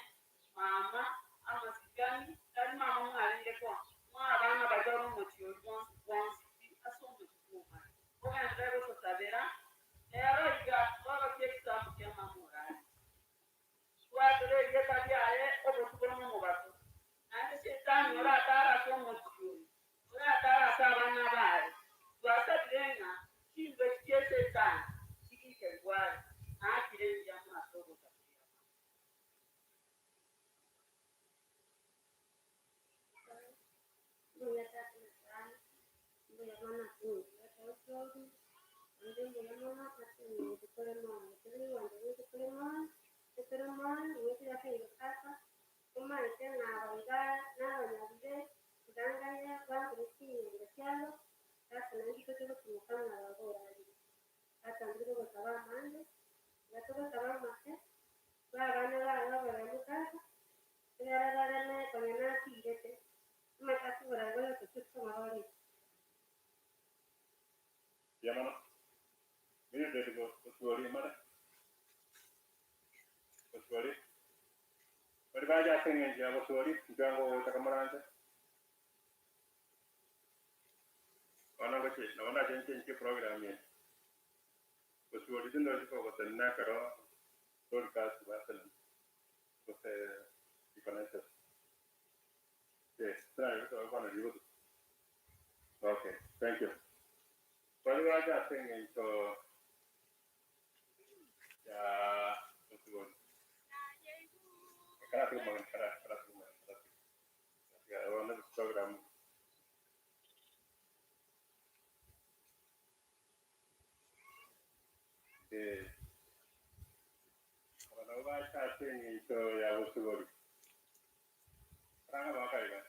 mama amasikani, tari mama mwarenge koa, moe abana baria bare omochie oria bonsi bonsi pi ase omochie bw'omwana. Mogenderere gotosabera, Ero iga tworokia egesambo kia mama orare. Twatere erieta riaye obotuko na omobaso, naende Shetani oratare ase omochie oyo, oratare ase abana baye. Twasabire ng'a chimbeki chia Shetani chigikerigwe are, naakire mbuya mono ase ogosaberia mama.
Mbuya Tata Nyasae, mbuya mono ase eng'encho y'ekero ki'obuya, naende mbuya mono ase eng'encho tore moyo, tore riwancha riaito tore moyo, ekero moyo, goetera ase eng'encho Tata, omanyete ng'a aba iga nabanyabibe, nganganye bankore ching'encho chiabo, Tata naintwe toche gotimoka ng'a baborarire. Tata intwe togosaba amange, iga togosaba amake, ba abana baye oboremu Tata, Ekero bareme konya natiirete, amatatu borabe oyotochia komorora.
Mbuya mono. Mildred Bosibori omare. Bosibori. Baria bache ase eng'encho ya Bosibori, inchuo ango gocha kamoranche. Nabo nabo ndachenche program eye. Gosibori tindochi kogotenena ekero broadcast batenena gose reconnected. Eh, tari gokwana ributu. Okay, thank you. Bari bacha ase eng'encho ya Gosibori. Karate kumana, karate, karate kumana, karate. Bono program. Eh, abana bacha ase eng'encho ya Gosibori. Karanga bakaiga.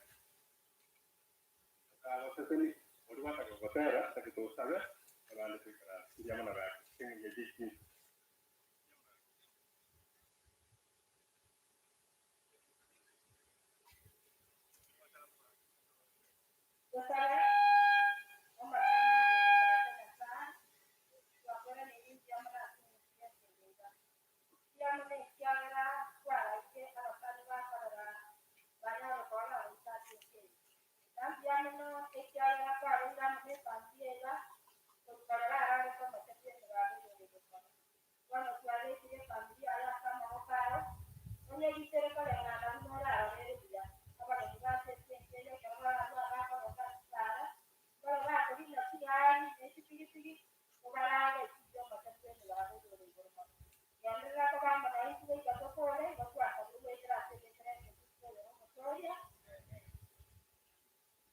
Abaseseni ori bataka gotera takitosabe abandi twikara ndiamana gake eng'encho jiki.
Tusabe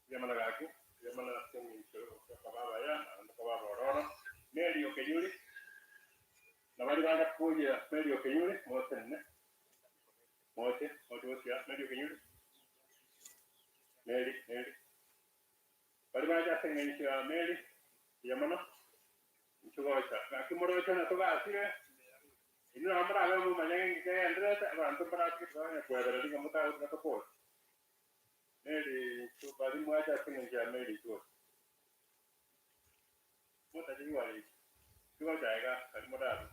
Ndiamana gake, ndiamana ase eng'encho kababa ya, ando kababa ororo. Mary Okenyuri. Na bari banga kuja Mary Okenyuri, mote nne. Mote, mote wosia, Mary Okenyuri. Mary, Mary. Bari baja ase eng'encho ya Mary, ndiamana. Nchugocha. Gaki morocha na togasire. Inu amara abe mu manyenge ke enderete abantu barati kanya kwebera dinga mutago na Mary chu bari mwacha ase eng'encho ya Mary chu. Mota jiwali. Chugocha ega kari moraru.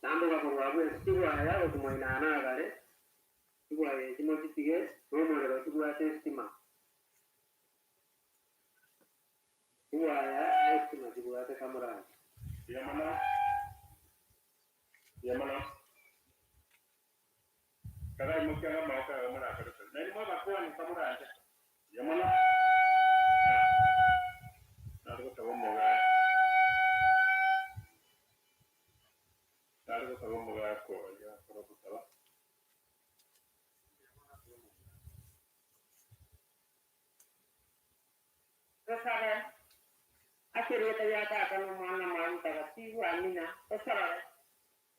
Namboga korwa bwe chigwaya gotumoinana agare chigwaya echi mochitige nomorero chibwate estima chigwaya estima chibwate kamurani
Yamana. Yamana. Kada mukia maka mura kada. Nani mo bakwa ni kamura anja. Yamana. Narugo tabo moga. Narugo tabo moga ko ya koro taba.
Tosabe asereta ya tata nomwana mwana mtakatifu amina. Tosabe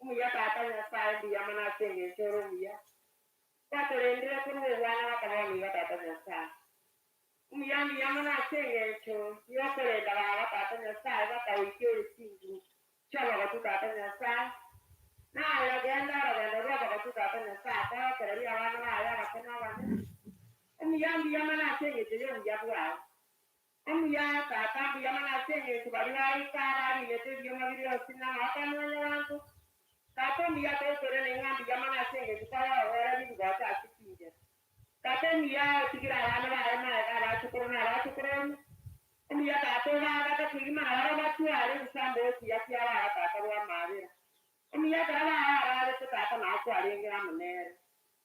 omuya tata Nyasaye mbuya mono ase eng'encho ore omuya kwatorendire korwa obwana bakaba omuya tata Nyasaye omuya mbuya mono ase eng'encho yokorenda baba tata Nyasaye bakawika ore chinguru chiabagotu tata Nyasaye naye ogenda orogendo rwa abagotu tata Nyasaye kwarokereria abana baye abake na abanene omuya mbuya mono ase eng'encho ya obuya bwago omuya tata mbuya mono ase eng'encho bari baikara arinete ebioma biri osina nabakamwenya bantu tata omuya tokore neng'a mbuya mono ase eng'encho kwarogora bibugocha ase chinchera tata omuya otigire abana baye maega abachukuru na abachukuroni omuya tata obagata kigima nabaro batware ebisambo okuya kia baba tata bwa mabera omuya ekero baararete tata nakwarengera munere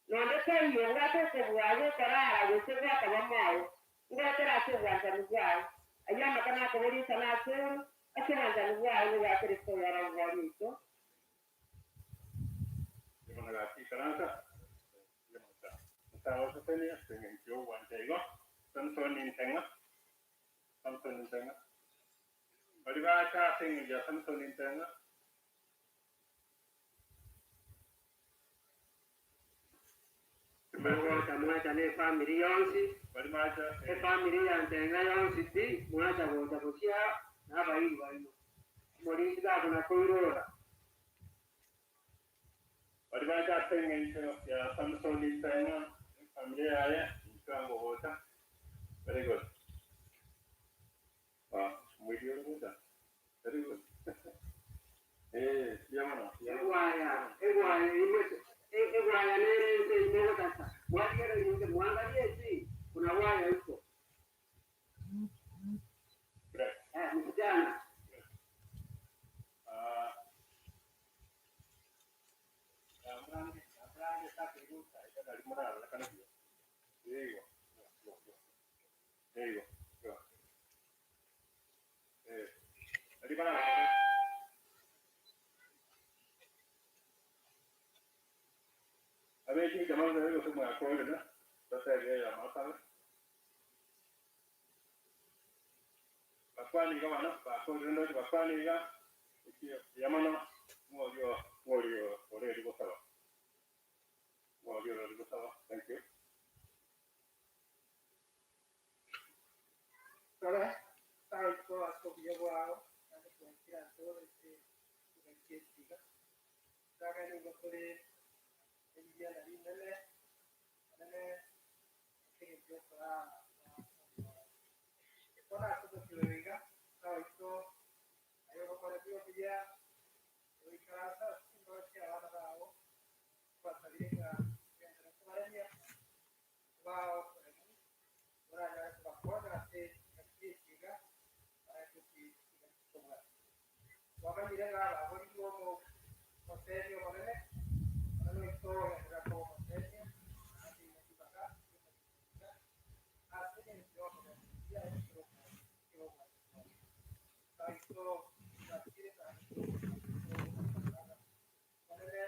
nonde taiyo ngate okobwaga okorara gose gwakaba moyo ngwetera ase obwanchani bwaye aywo amaka nakoborisa ase oro ase obwanchani bwaye nibwa Kristo yara bworito
Yamana gaki karansa. Yamana. Tawo seseni ase eng'encho wanja igo. Samson Ntenga. Samson Ntenga. Bari bacha ase eng'encho ya Samson Ntenga.
Mwacha mwacha ne family yonsi
Bari bacha
efamily ya Ntenga yonsi pi mwacha gocha gochia n'abayiri barimo omulinzi gakuna koirora
Bari bacha ase eng'encho ya Samson Ntenga. Familia yaye nchwango gocha. Very good. Ah, mwili uri Very good. Eh, yamana.
egwaya egwaya imwe egwaya nerense imogotasa mwatigera inge mwangalie si kuna waya huko.
Ari morarorekane buya. Eigo. Eigo. Eh. Ari bararorekane. Abechi jamaa ndio gose mwakorire batebie amasabe. Bakwani iga bana bakorire ndoche bakwani iga yamano mworio mworio oreri gosaba. Mworio oreri gosaba. Thank you.
Sara, saiko ase obuya bwao, naende twakire ase ore ase ekiga. Kaga nigo tore ebibiana rinene, nene ase eng'encho yokoraa bono ase omochie iga, saiko aye ogokora buya oikaransa ase chimboro chia abana bao, twasabire ng'a genderera kobaremia, bao koremu, oranyare kobakonya ase engaki ekiga, wamanyire ng'a abagorirwe omo omosemia omonene, onene oito ogenderera koba omosemia, naende ribaga ase eng'encho yokogendereria ekero ki'obwanchani. Saito twakire onene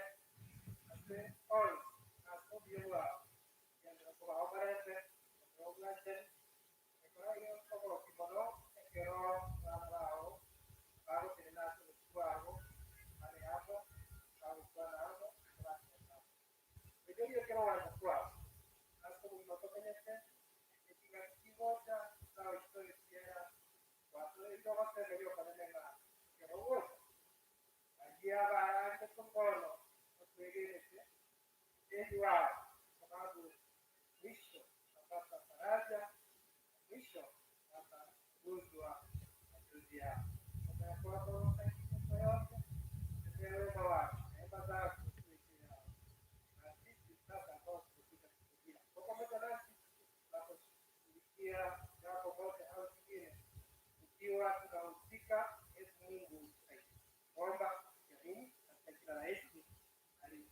ase onsi ase obuya bwao, genderera kobao omorembe, genderera obwanchani, ekero ogoki mono ekero abana bao bagotenena ase obosio bwabo, bare amo, bagokwana amo, bagenda amo. Erio ekero ogwancha kwabo, ase obogima tomenyete, eking'aki kigocha, saito ekiagera gwatoeire ogosemeria okonene ng'a ekero ogocha, baria bararete mbono batwegerete, heri wao, sababu mwisho watapata faraja, mwisho wataguzwa machozi yao. Umeyakuwa yote, tetea wema wako, neema zako ziwe yao. Na sisi sasa ambao tumefika kusudia kwa pamoja nasi tunaposhughulikia jambo moja au jingine, ikiwa tunahusika, Yesu Mungu tusaidie. Omba tukiamini katika jina la Yesu aliye.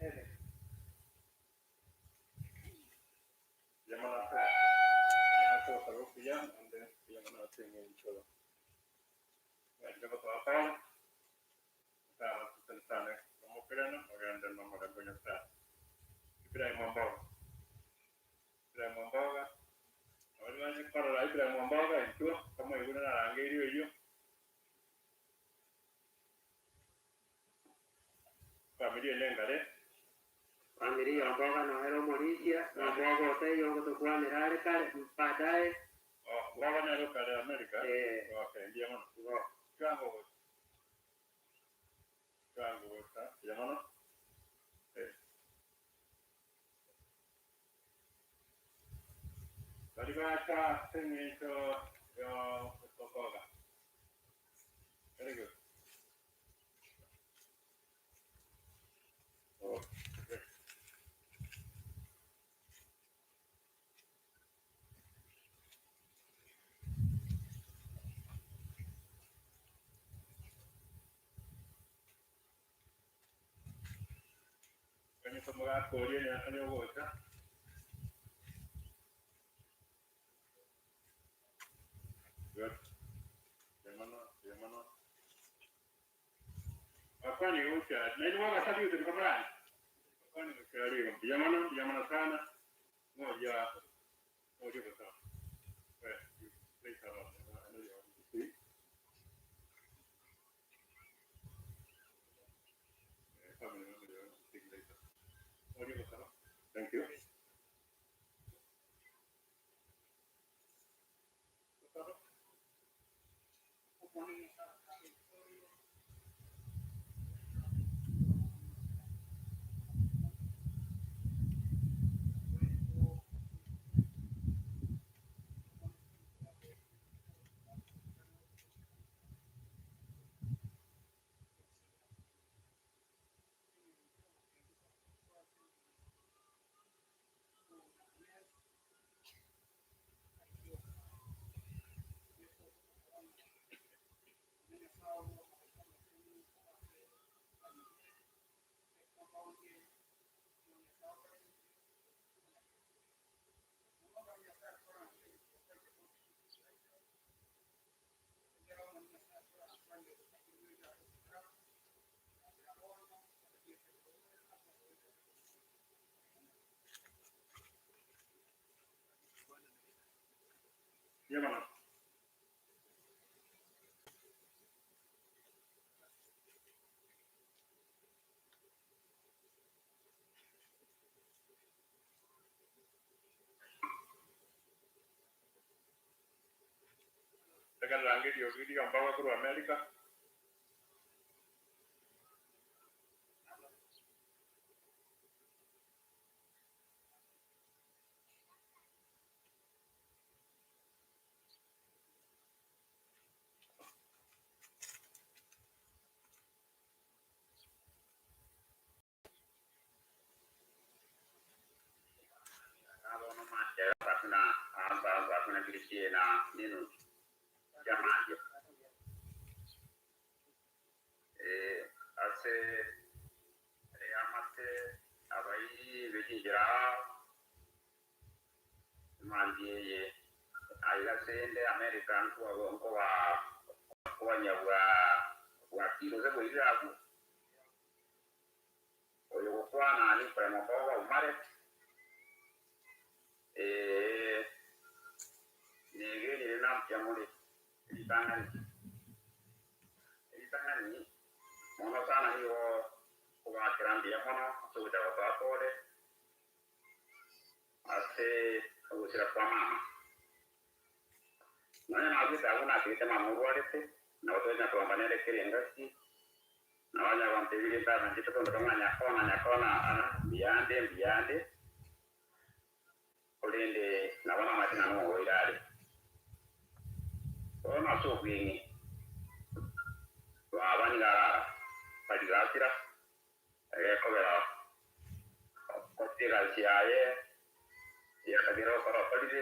Amen.
Yamana ase osaba okuya ande yamana ase eng'encho ng'achire gosoa pale sawa tusanisane omokirano ogende nomorembe Nyasaye. Ibrahim Omboga. Ibrahim Omboga. Abari banye korora Ibrahim Omboga intwo kamoigure narangeirie oyio. Familia ene engare.
Familia Omboga noero omorisia, Omboga oteiyo ogotokwanera are kare baadaye.
Oh, Omboga nere okare America.
Eh.
Okay, ndiye mono.
Igo.
Kiwango gocha. Kiwango gocha. Ndiye mono. Eh. Bari bacha ase eng'encho yo Omboga. Very good. Oh, great. Kanisa mugakoria ane ogocha. Good. Yamano, yamano. Akwani gocha. Na ni waga sabi utu kamera. Akwani gocha ari. Yamano, yamano sana. Moja. Moja kwa sawa. Eh, you place that on. I know you want to see. Eh, family member, you want to see later. Moja kwa sawa. Thank you. Mbuya mono. Tegerera eriogi ri'ombaga korwa Amerika.
Ase eamate abairi b'echinchera mambia eye aiga ase ende America nkobanya bwakire gose bwairire abwo. Oyo gokwana ninkore mokoba omare negenire nambuya more ritang'ani ritang'ani mono sana nigo kobakera mbuya mono ase ogocha gotoa pole ase ogosira kwa mama. Nonya nagwete abwo natigete mama orwarete, nabo twanya kogamba nere kera engaki, nabo anya gontebirie tata inche tokondoka ng'a nyakona nyakona aa mbuyande mbuyande, korende nabo namanyete ng'a nomorwaire are. Bono ase obweng'e baba nigo arara tari gasira, egekogera okorire egasi yaye eyakagera okora okorire,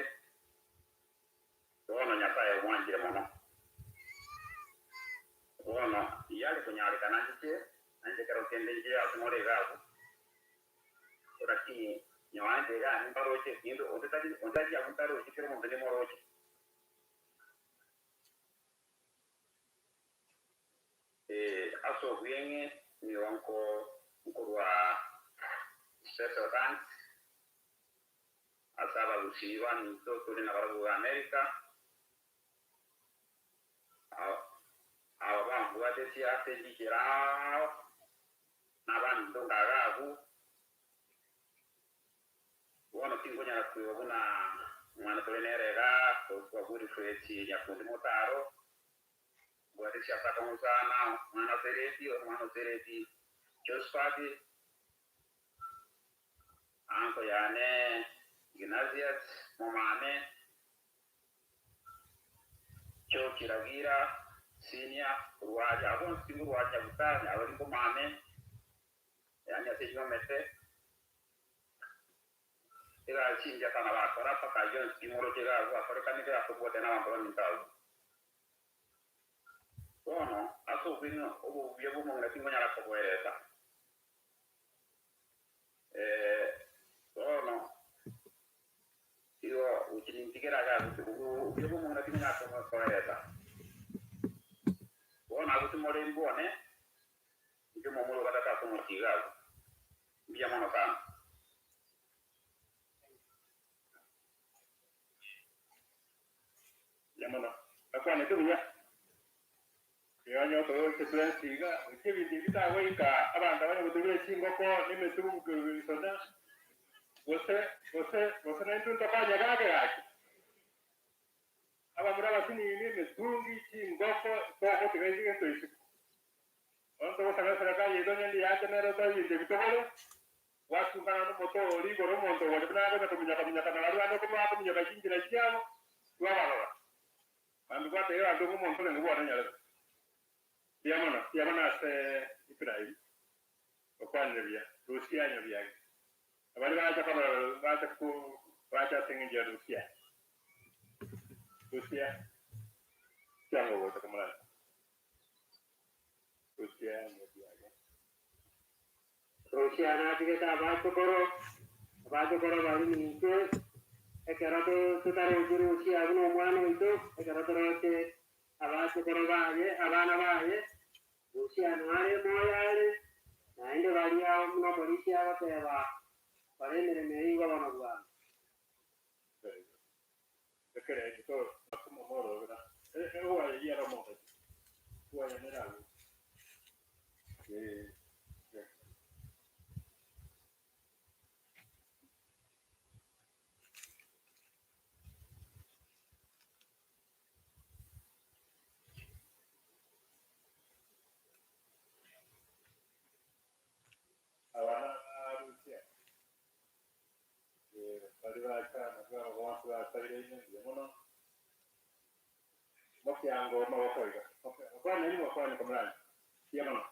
bono Nyasaye omwanchire mono. Bono yare konyarekana nchiche, nainche ekero kende inche ase more iga abwo, lakini nyoanche iga nimbaroche kende onde tari onde tari abwo ntaroche kera omonto nimoroche. Ase obweng'e nigo nko nkorwa special thanks ase abagusii baminto tore nabarabwo iga America, aba bambwatetie ase chinchera ao, na abaminto nkaga abwo, bono tinkonyara koigwa buna omwana tore nere iga korokwa Wilfred Nyakundi Motaro, mbwatetie ase akong'u sana, omwana o Sereti, omwana o Sereti Josphat, anko yane Ignatius momame, George Ragira Senior, korwa aria abwo bonsi tinkorwa aria Nyabutani, abari mbomame, yaani ase enyomete, egasi engiya sana bakora mpaka ayio onsi timoroche iga abwo akorekanire ase okobwatana na abanto baminto abwo. Bono ase obweng'e obobuya bw'omong'ina tinkonyara koboeresa. Bono igo gochia nintigere age agwo obuya bw'omong'ina tinkonyara koeresa. Bono agwo timore mbone, inche momura o gatato ase omochie iga agwo. Mbuya mono sana.
Mbuya mono. Bakwanete buya. Onye otoroche twensi iga, gochia ebinto ebi bitagoika abanto abanye gotugera chingoko na emetugo isona, gose gose gose naintwe ntokonye gake gaki. Abamura abasinini, emetungi, chingoko, togotiga egento isiko. Bono togosaba eserekari yaito onye ndiyancha nere otoe ebinto ebi togore, gwasungana nomote oria igoro omonto ogocha buna agocha kominyoka minyoka na baria bande okobua bakominyoka chinchera chiabo, twabarora. Abanto gwatebia abanto ng'a omonto orenge bwane nyarebe. Mbuya mono, mbuya mono ase Ibrahim okwanire buya, rusia nyabiage. Na baria barache korora bache ko bache ase engencho ya rusia. Rusia chianga ogocha komorata. Rusia nyabiage.
Rusia natigete abachokoro, abachokoro baria intwe, ekero totarochi Rusia buna omwana oito, ekero toroche abachokoro baye, abana baye, Rusia nare moyo are, naende baria buna omorisia agoteba, Kora emeremo eye igwa bono bwango.
Ekero ekio Morobera. Ewaye yera mogachi. Waye neragu. Eh. Abana barusia. Bari bacha nabwo bonsi basabire ine mbuya mono. Mokiango maboko iga. Okwana ni mokwana komrani. Mbuya mono.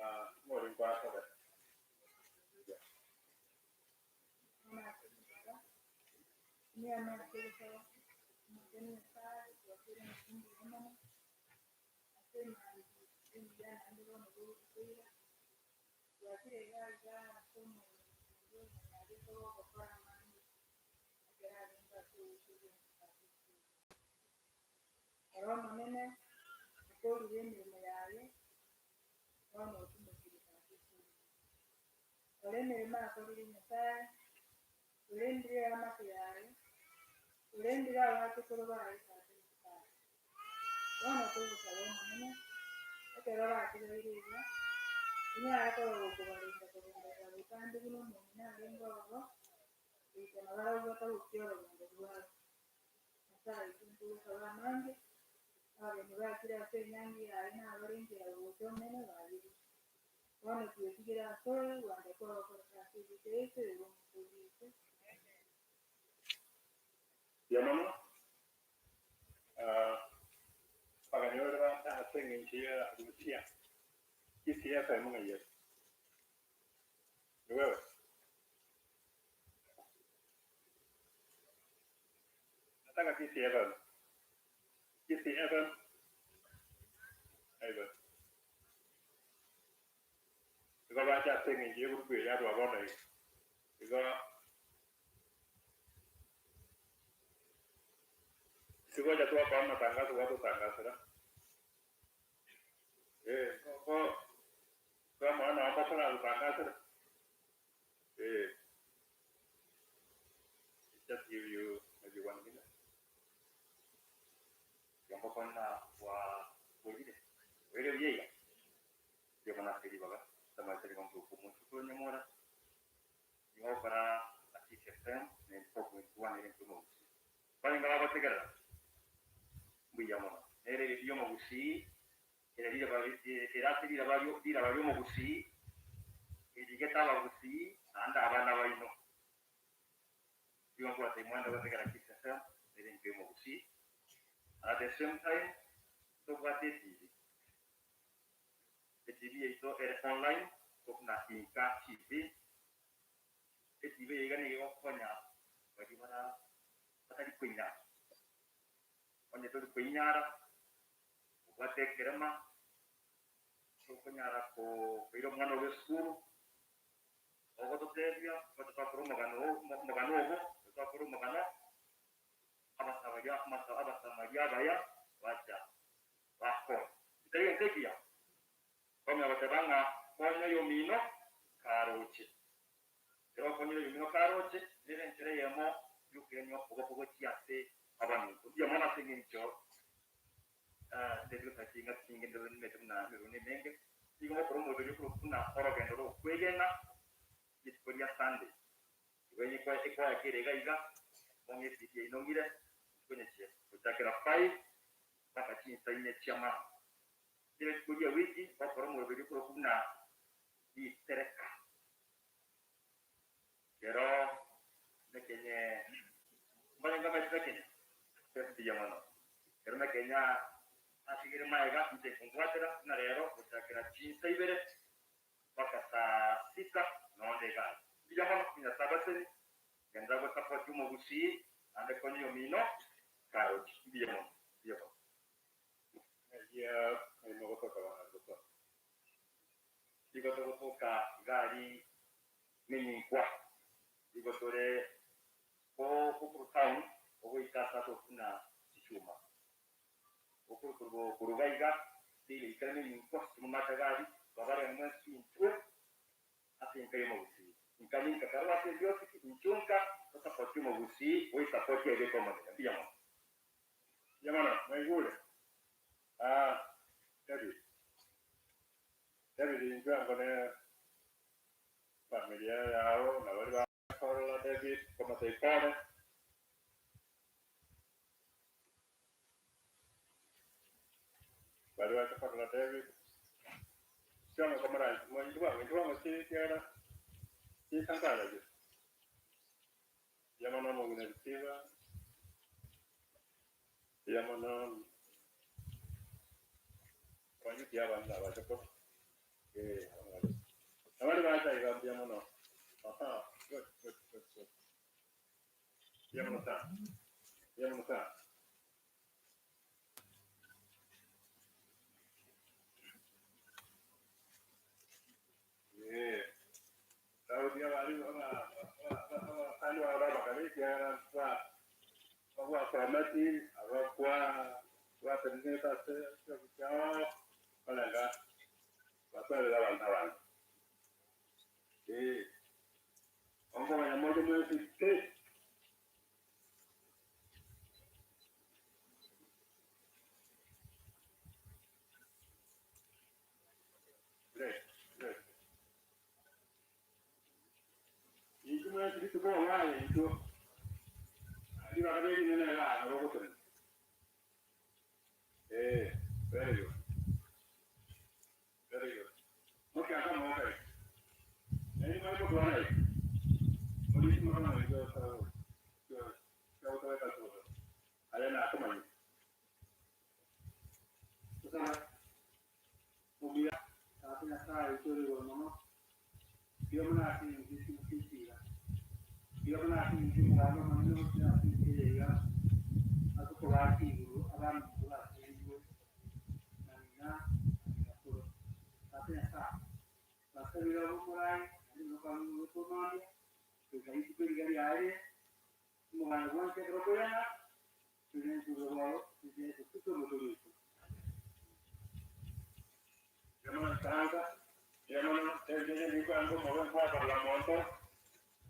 Ah, mori nkwasobe.
Oro omonene okorire emeremo yaye, bono otumokire tata esuru. Ore emeremo akorire Nyasaye, orendire eamate yaye, orendire abachokoro baye tata Nyasaye. Bono togosaba omonene, ekero batigaire iga, onyare koba gokobarenda kogenderera botambe buna omong'ina arenge ororo, goika nabarabwo batagokia orogendo rwabo. Nyasaye oito ntogosaba amange, abageni bachire ase enyangi yaye nabarengera gocha omonene babire. Bono twetigire ase oyo, gwancha kwagokoreka ase ebiita yeso ere omotoori oito.
Mbuya mono. Ah, abageni bare bacha ase eng'encho ya Rusia. Kisii FM ng'ai ere? Ni wewe? Nataka Kisii FM. Kisii FM. Aiba. Igo bacha ase eng'encho y'egurupu eye yarwa bono iga. Igo sigocha twakoa amatangazo gwatotangasera. Eh, ko twamanya nabo mbokoragotangasera. Eh, just give you maybe one minute.
Yongokona wa bwirire were byeiga yobona seri baga tamaseri gompu muchukuru nyamora nigokora Asisi FM ne 4.1 ere nkumo gusi baringa bagotegerera mbuya mono nere ryomo gusi ere rira bari erase rira bario rira bario mo gusi erigeta abagusi anda abana baino igo mwanda gotegera Kisii FM ere nkumo gusi. At the same time tobwate TV e TV yaito ere online na Inka TV. E TV iga nigo egokonya bari bara batari koinyara onye tori koinyara obwate ekerema tokonyara koira omwana ogo esukuru ogototebia twakora omogano omogano ogo twakora omogano abasamaria abasamaria abaya bacha bakonya bitari gento ekiya kwamanya goteba ng'a konya yomino karoche ekero okonyire yomino karoche nere enchera eyemo yokoirania obokogochia ase abanto mbuya mono ase eng'encho ndebiotakinga kinge ndemete buna emeremo emenge nigo ngokora omorero okorokwa buna orogendo rokwegena rituko ria Sunday igo ekwaya kere iga iga mong'esidi yainong'ire konyeche gochakera 5 mpaka chinsa ine chia mama rire rituko ria wiki gokora omorero okorokwa buna ritereka kero nekenye mbarenga maete nekenye mbuya mono kero nekenya asigire maega inche nkombwatera buna rero gochakera chinsa ibere mpaka saa sita nonde egari mbuya mono nyasaye abaseni genda gosapoti omogusii naende konya yomino karochi mbuya mono mbuya mono.
Ya gotoka bana gotoka.
Igo togotoka gari minyinkwa igo tore ko kokuru town ogoika ase tokuna chichuma okuru kuruga iga tile ikare minyinkwa tumumata gari babare mwensi intwe ase enka y'omogusii inka ninka karwa ase ebiosiki inchunka tosapoti omogusii oisapoti ebe komonene mbuya mono.
Mbuya mono, mwaigure? Ah, David. David inchwe ango ne familia yao na baria bakorora David komoteikare. Baria bacha korora David. Inchwe ango komoranche, inchwe bwango, inchwe bwango chikiagera chisankaragire. Mbuya mono omong'ina Bisiba, mbuya mono abanyuki abanto abacha ko eh abari bacha iga mbuya mono. Aha, good, good, good, good. Mbuya mono sana. Mbuya mono sana. Eh. Daudi abari abasani babo abakare ekiagera babwasometi abakwa batenenete ase chiofisi ao barenge batwarire abanto abange. Ee, onkobanya moche mwensi pi. Great, great. Intwe mwensi rituko obaye intwe ribaga rinene iga nabo ogotenena. Eh, very good. Very good. Mokiaka mokaye. Naende mware motwana iga. Morisi mokana iga gotobeka soda. Aya nakomanyete.
Sasa omuya Tata Nyasaye oito ore igoro mono, mbuya mono ase engencho y'ekimo echi iga. Mbuya mono ase engencho y'omoganda omonene gochia ase ense eye iga, ase okobaa chinguru abaminto baserigwe na ng'ina na ng'ina koro. Tata Nyasaye, twasabire obe omorai naende buna kwang'igwete omambia, goika rituko riria riaye, omoganda bwonsi ekero okoirana, Torenche obororo bwa Yeso Kristo Omotoori oito.
Mbuya mono nkaansa, mbuya mono ebichenge bikwanka omobe nkwakorora monto,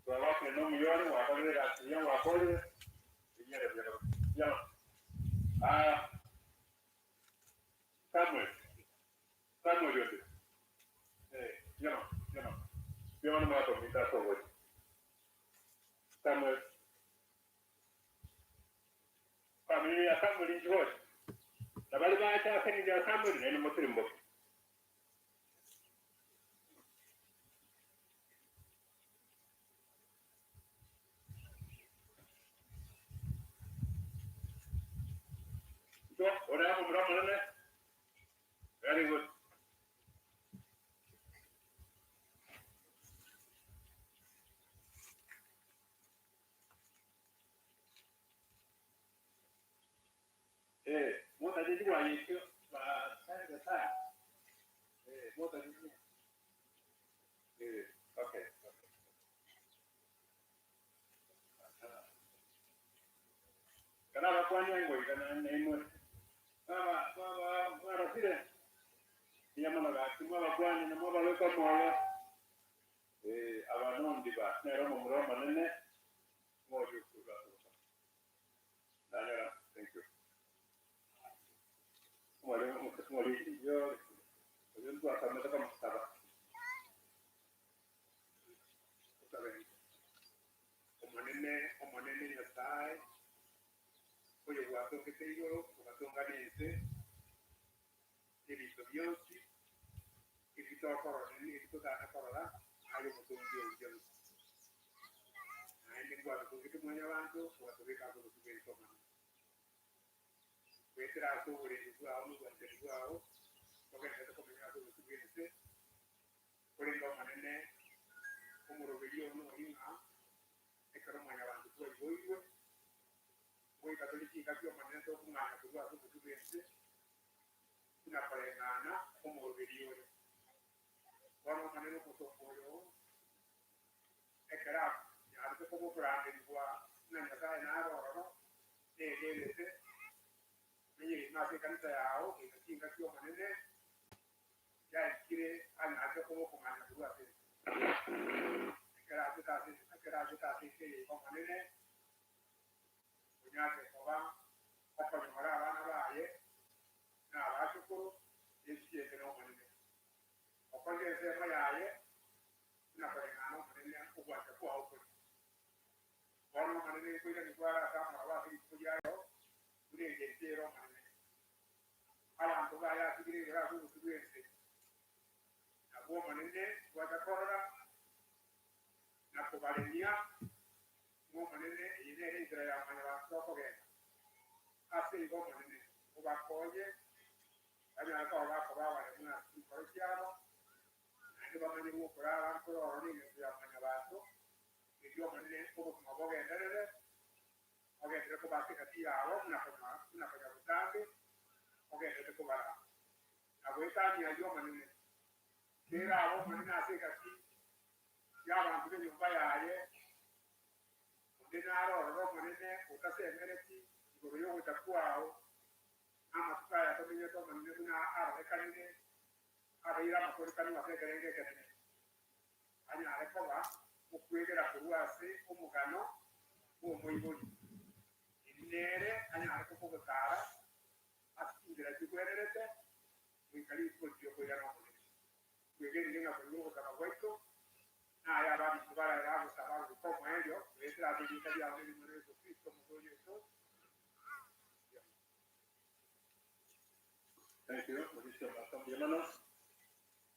twagokire na omuya ore, gwakorire egasi buya gwakorire, eyio ere buya kabisa. Mbuya mono. Ah, Samuel, Samuel onde? Eh, mbuya mono, mbuya mono. Mbuya mono mwaka ominto ase ogocha. Samuel. Famiri ya Samueli inche gocha, na baria bacha ase engencho ya Samueli naende motirimboke. Inchuo, ore amo omomura omonene, very good. Eh, motache chigwaya echio ba Nyasaye. Eh, motache Eh, okay, okay. Kana abakwania ngoika naimwe. Baba, baba, mwarosire. Mbuya mono gaki mwabakwania na mwababeka omoyo. Eh, aba nondiba nere omomura omonene ng'oria okorwa ase obosomba. Nanyora, thank you. Omwalimu, omwalimu, yo, oyo ntwasomete komosaba.
Tosabe. Omonene, Omonene Nyasae, oyogwatongete igoro, ogatonga nense, nebinto bionsi, ebi tokorora na ebi totana korora, aye omotongi o bionsi. Naende ngwatotongete Mwanyabaanto, ogatobeka ase obosio bw'ense Omonene. Goetera ase oborendi bwao na obwanchani bwao, togenderete komenya ase obosio bw'ense, korende Omonene, omoroberio oo nori ng'a ekero Mwanyabaanto twaiboirwe, ngoika tore chingaki Omonene tokong'anya korwa ase obosio bw'ense, buna koreng'ana omoroberio ore. Bono Omonene omosomba oyo oo, ekero anyarete koba okorangerigwa ng'a Nyasae nare ororo, negenete, menyire ime ase ekanisa yao goika chingaki Omonene yaikire anyarete koba okong'anya korwa ase ense. Ekero achete ase ekero achete ase ense eye iga Omonene, onyarete koba. Okonyora abana baye na abachukuru nechiende n'Omonene. Okorire ensemo yaye buna koreng'ana Omonene ogwancha kwao kore. Bono Omonene nkoiranigwe are ase amaroba ase rituko ria rero, buna engencho ere Omonene. Abanto baye atigire igoro ase obosio bw'ense. Nabwo Omonene gwacha korora na kobaremia, ng'a Omonene, eye nere enchera ya mwanyabanto tokogenda. Ase igo Omonene, obakonye banyare koba bakoba abaremu ase chinkoro chiabo, naende bamanye gokorara nkore oro nengencho ya mwanyabanto, erio Omonene obogima bogenderere, ogenderere koba ase egati yabo buna konya botambe, ogendererete kobaraa. Na goetania ayio Omonene, kera abe omonene ase egati y'abanto b'enyomba yaye, onde nare ororo Omonene otasemereti igoro y'ogocha kwao, na amatuko aya tomenyete Omonene buna arorekanire, abeire amakorekanu ase ekerengo ekenene, anyare koba okwegera korwa ase omogano bw'omoibori, eri nere anyare komogotaara ase chinchera chigwenerete goika rituko ri'okoirana Omonene. Twegenire ng'a koigwa ogosaba gwaito, na aya abaminto barabe bagosaba goika omoerio, goetera ase erieta riao na eri'Omwana Yeso Kristo, Omotooria oito.
Thank you. Mauricio Mata, mbuya mono.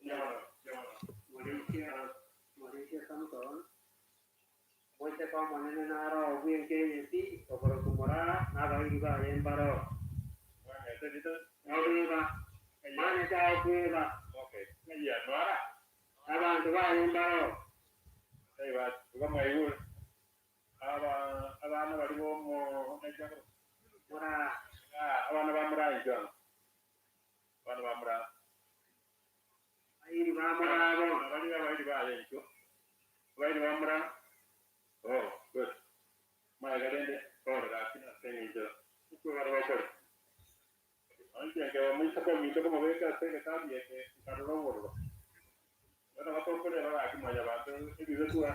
Mbuya mono, mbuya mono.
Mauricio, Mauricio Samson, Omoiseke omonene naro bw'enka eye pi, okorokwa Moraa, na abairi baye mbaroo. Okweba, manyete okweba, abanto baye mbaroo. Moraa. Abairi ba Moraa bonsi.
Abairi ba Moraa, oh, good. Magega rende korora gaki nase engencho okwegara gokore. Inche nkeba omoiseke ominto komobeka ase egetabu eke nkarora obororo. Bono batokoreba gaki mwanyabanto ebibe twa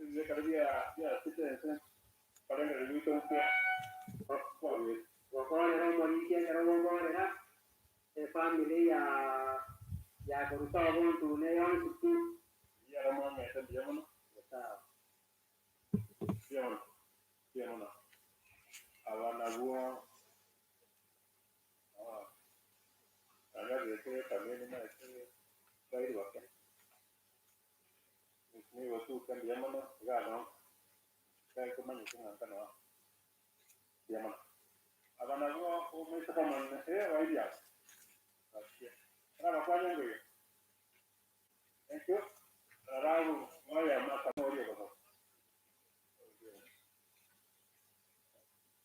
ebibe ekero bia biasete ense korengereria goito nkwa nkwaruete.
Gokorera omorisia ekero gokorera efamiri ya ya koruta obontune yonsi pi.
Rigia aramwang'ete mbuya mono.
Sawa.
Mbuya mono, mbuya mono. Aba nabwo ah, nanyarire kameni maete bairi bake. Nigo tuke mbuya mono iga no kai komanyete ng'a nkano mbuya mono. Aba nabwo omoiseke omonene eh bairi aba. Gachia. Arabakwanya ngoiga. Thank you. Rabu moya maka morio gogo.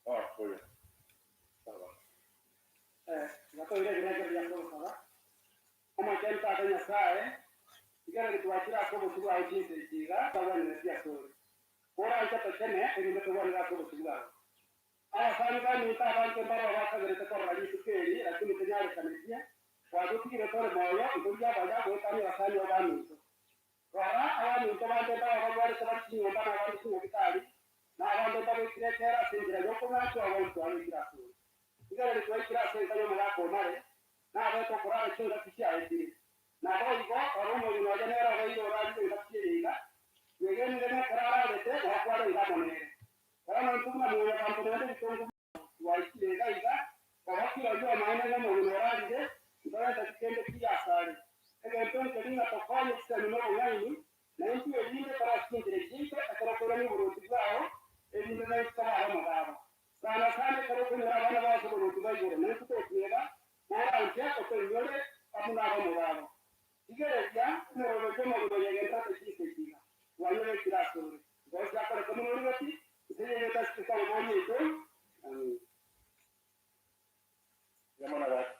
Oh, oyo. Sawa.
Gatoire ebirengo bia kogosaba. Omochenu Tata Nyasae, rigereria twachire ase obosio bwao chinsa echi iga tagwenereti asore. Koranche tochene, erinde togwenere ase obosio bwao. Abasani baminto abanche mbaroo bakagerete korora rituko eri, lakini tonyarekaneti, Gwatotigire tore moyo, ntoria abaya goetania abasani oo baminto. Rora, abaminto bande mbao barwarete bare chinyomba na abande chinyagitari, na abande mbabekire echela ase enchera y'okong'achwa bonsi twabekire asore. Rigereria twaikire ase enka y'omogaka omare, nabete okorara chingaki chiaetire. Naboigo ore omong'ina oye nere obeire orarire engaki eye iga, twegenire ng'a ekero ararete nao kwarenge amo nere. Bono intwe buna mwanyabanto naende ebitongo twaikire iga iga, koba kera oyio omaene ng'a omong'ina orarire, ntorenteti kende ki asare. Egento nkeri ng'a tokonye chisemi na obong'aini, na intwe erinde torosie chinchera chiaito ekero okoirania oboruoti bwao, erinde naintwe tobe abamogabo. Sana sana ekero okonyora abana bao ase oboruoti bwa igoro, naintwe totiega, koranche otoinyore amo nabamogabo. Rigereria, omoroberio omogima oyegenderete chinsa echi iga, twayebekire asore. Ngochi akoreke mono origoti, inse y'egento ase ekesaboboria ekio. Amin.
Mbuya mono gaki.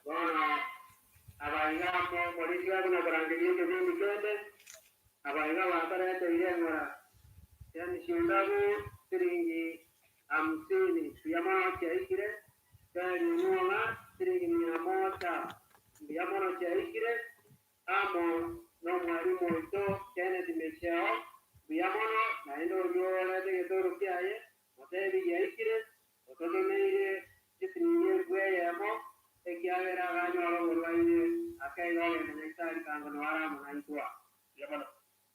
Bono abaiga amo omorisia buna korangeria ekebindi kende, abaiga batoreteire eng'ora y'emisiondabu siringi hamsini, mbuya mono chiaikire, Feri Omwong'a siringi mia moja, mbuya mono chiaikire, amo nomwalimu oito Kenneth Micheo, mbuya. Mbuya mono, naende oria orete egetoro kiaye, motebi giaikire, ototomeire chisiringi elfu eyemo, ekiagera akanyora oborwaire, akeigo ogenda Nyaisari kango noyo are amo naintwe.
Mbuya mono.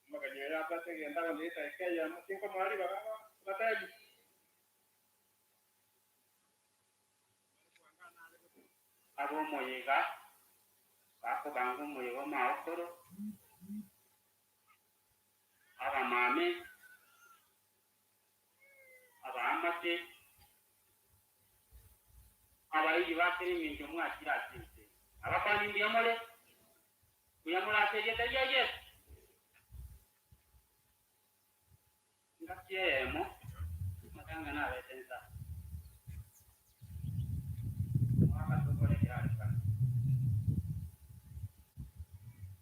Omogeni oyo abwate egento agocha edaika eyemo, tinkomoa ribaga abatebi.
Ab'omoyega bakobanga omoyega omogokoro, abamame, abaamate, abairi ba kera engencho mwachire ase ense. Abakwani mbuya more, mbuya more ase erieta ria Yeso. Engaki eyemo amatanga nabete insa, omogaka tokore ekerarekane.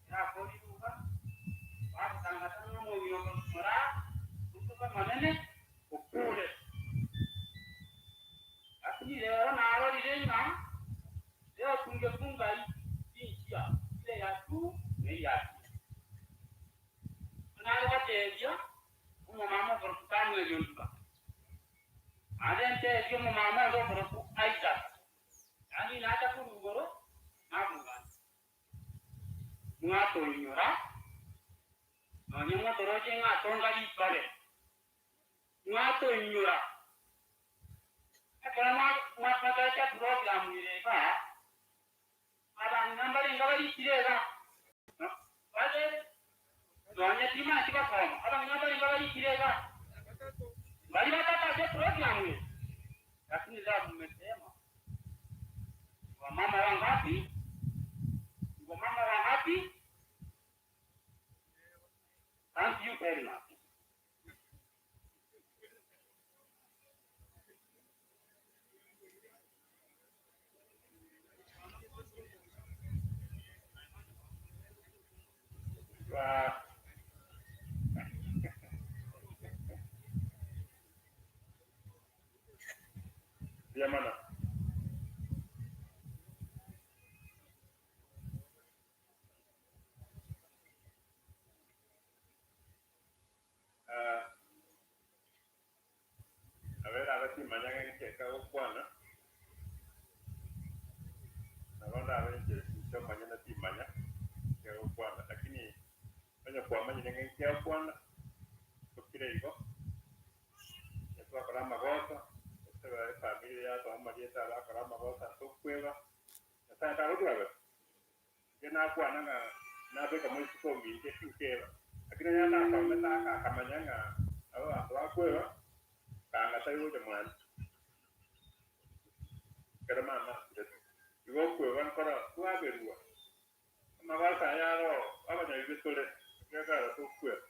Erakori ruga, bagotangatana nomong'ina okorokwa Moraa, omotuko omonene, okure. Lakini rero narorire ng'a leo tungefunga chinchia ile ya juu na eya chini. Nare goteebia omomama okorokwa Samueli Ondiba, naende nteebie omomama onde okorokwa Isaka, yaani nacha korwa igoro nabugane. Mwatoinyora, nonye motoroche ng'a atonga ritobe, mwatoinyora ekero mwatoetia program ere igaa. Abang'ina mbarenge barikire iga, babere, nonya timanchi gosoma. Abang'ina mbarenge barikire iga, mbari batato ase eprogramu eye, lakini leo mmesema wamama wangapi? Wamama wangapi? Thank you very much.
Ba Mbuya mono. Ah, abere aba timanya ng'a inche nkagokwana, nabo ndabe inche inche omonyene timanya nkegokwana, lakini onye kwamanyire ng'a inche agokwana, tokire igo, onye twakora amagoso, gose efamiri yatoa amarieta abakora amagoso ase okweba, Nyasaye tagotwabera. Inche nakwana ng'a nabeka moisiko ominto tinkeba, lakini onye atasomete aka akamanya ng'a aba abanto bakweba, kanga tari gocha mwane. Ekero mama asirete, igo okweba nkoro twaberwa amagoso aya aroo abanyabibe tore, ekiagera tokweba.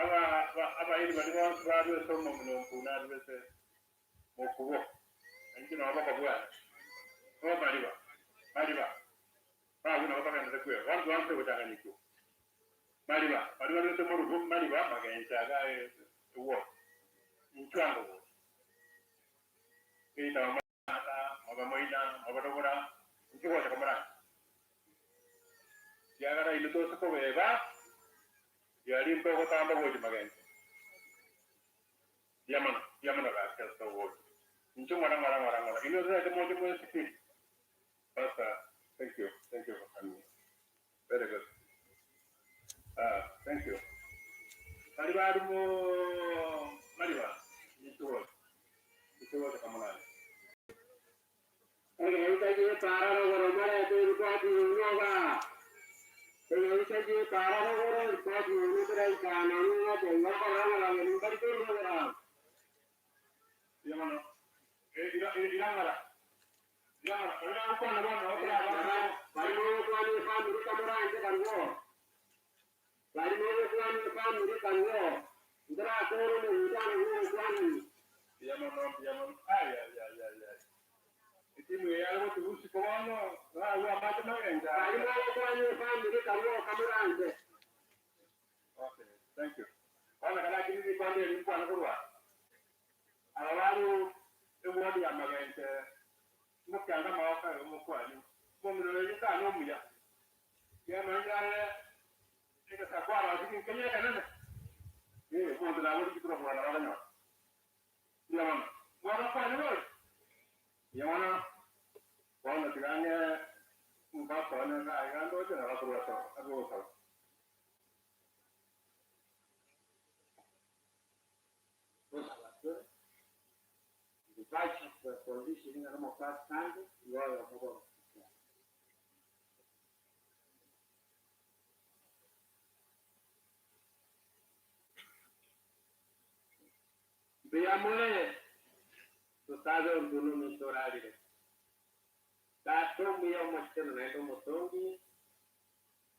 Aba abairi baria bonsi barwete omong'ina ompuna arwete mokubo, na inche nabo bakobwata. O mariba, mariba, barabwo nabo bagenderete kweba, bono twanse gochanganyikigwa. Mariba, baria barwete morubo, mariba magencho aga ewodi, inchwe ango gocha. Geita mata, mobe moina, mobe rogora, inchwe gocha komorancha. Ekiagera inwe tose kobeba, riaria ntogotamba gocha magencho. Mbuya mono, mbuya mono gaki ase ogocha. Inche ng'ora ng'ora ng'ora ng'ora. Inwe totaete moche mwensi pi. Pastor, thank you, thank you for coming. Very good. Ah, thank you. Bari bari mo mariba, inche gocha. Inche gocha kamonani.
Egeita gi'epaara rogoro morete ebikwati bioga. Egeita gi'epaara rogoro ebikwati bioga keraika nonya ng'ake igo okorora ng'a bageni mbari koirogera.
Mbuya mono. Eh, ira, ira ng'ora. Ira ng'ora. Ore nagokwana bono, okora abana.
Bari mogokwana efamiri kamoranche karwo. Bari mogokwana efamiri karwo. Ntorakore omogutano bw'ogokwanani.
Mbuya mono, mbuya mono. Ai, ai, ai, ai, ai. Etimu eye yare gotuba usiku bono, narue amache magencho
Bari
aya.
mogokwana efamiri karwo kamoranche.
Okay, thank you. Bono kare akiri rikwana eri nkwana korwa aba baru ewodi ya magenche mokianga amagoko aye omokwani omong'ina oyo Nyasaye nomuya kiamanyire are egesaku arosire nkenye ekenene. Omonto nabo rikituro kogana bakonyora. Mbuya mono. Mwabakwania bori? Mbuya mono. Bono tiga ang'e mbakwane iga iga ndoche na bakorwa ase ase ogosaba.
Gosaba tore, in virtue of the condition ng'a nomopastor ande, igo oyomo bw'abakristiano.
Mbuya more, tosabe ontune ominto orarire. Tata omuya omochenu naende omotongi,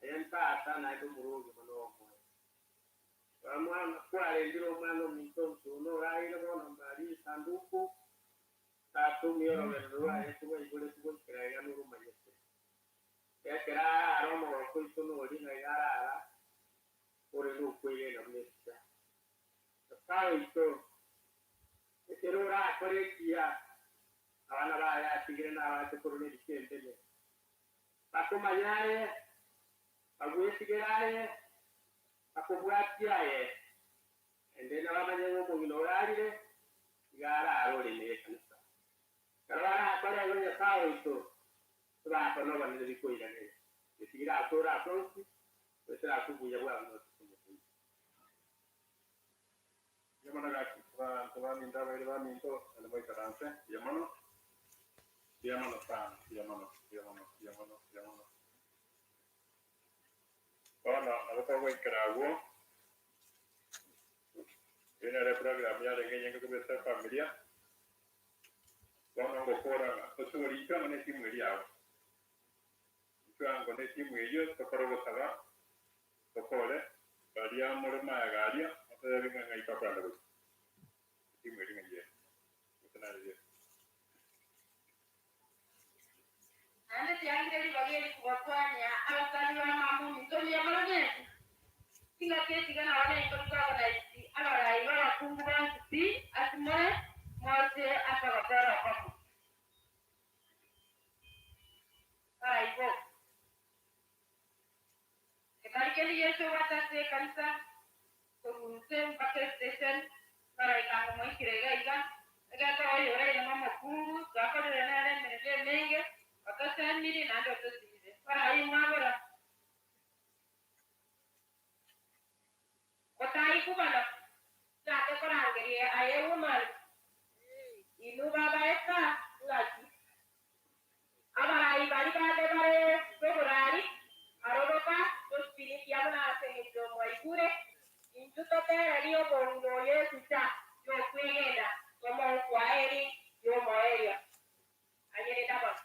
aye Ntata naende omoronge mono omoyo. Omwana kwarendire omwana ominto ontune orarire bono mbari esanduku, Tata omuya orogenero rwaye tibwaiboretwe goikera iga noromanyete. Ekero arare omogoko oito noria ng'a iga arara ore nokwegena buna ebicha. Nyasae oito, ekero orakore ekiya, abana baye atigire nabache korwa nebicha embene. Bakomanye aye, bagwetigere aye, bakobwatie aye, naende nabamanye ng'a omong'ina orarire, iga arare ore ime y'ekanisa. Ekero barakore igo Nyasae oito, tibakona obonene bikoiraneria. Getigire asore ase onsi, goetera ase obuya bwao nototomokonyie.
Mbuya mono gaki, abanto baminto abairi baminto, naende moikaranse, mbuya mono, mbuya mono sana, mbuya mono, mbuya mono, mbuya mono, mbuya mono. Bono nabo togoikera agwo, eyio nere eprogram yarenge enyenge korwa ase efamilia, bono ngokora ng'a tosibore intwe amo ne etimu eria yao. Intwe ango ne etimu eyio tokore ogosaba, tokore, baria more maega aria, mototebie ng'a ng'ai tokogenda gochia. Etimu eria ng'ai ere? Gose naye Yeso?
Naende tiangire ribaga eri kobakwania abasani ba mama ominto mbuya mono mwensi. Chingaki echiga nabo nenkori koorganize abarai b'abakungu bonsi pi ase more moche ase ogotera okomo. Barai boka. Ekari kende gionsi obwate ase ekanisa, korwa inse mpaka estation, baraika ang'e moikire iga iga, egento oyoraire nomokungu, twakorire nere emeremo emenge, otosemirie naende otosibire. Barai mwabora. Otaigubana, chake korangeria aye woman, inwe babaeka ng'aki? Abarai baria bande bare noborari, aroroka, tosipiri mbuya mono ase engencho mwaigure, intwe totererie omong'ina oyo etucha y'okwegena tomoe kwaheri y'omoerio. Anyerenda mono.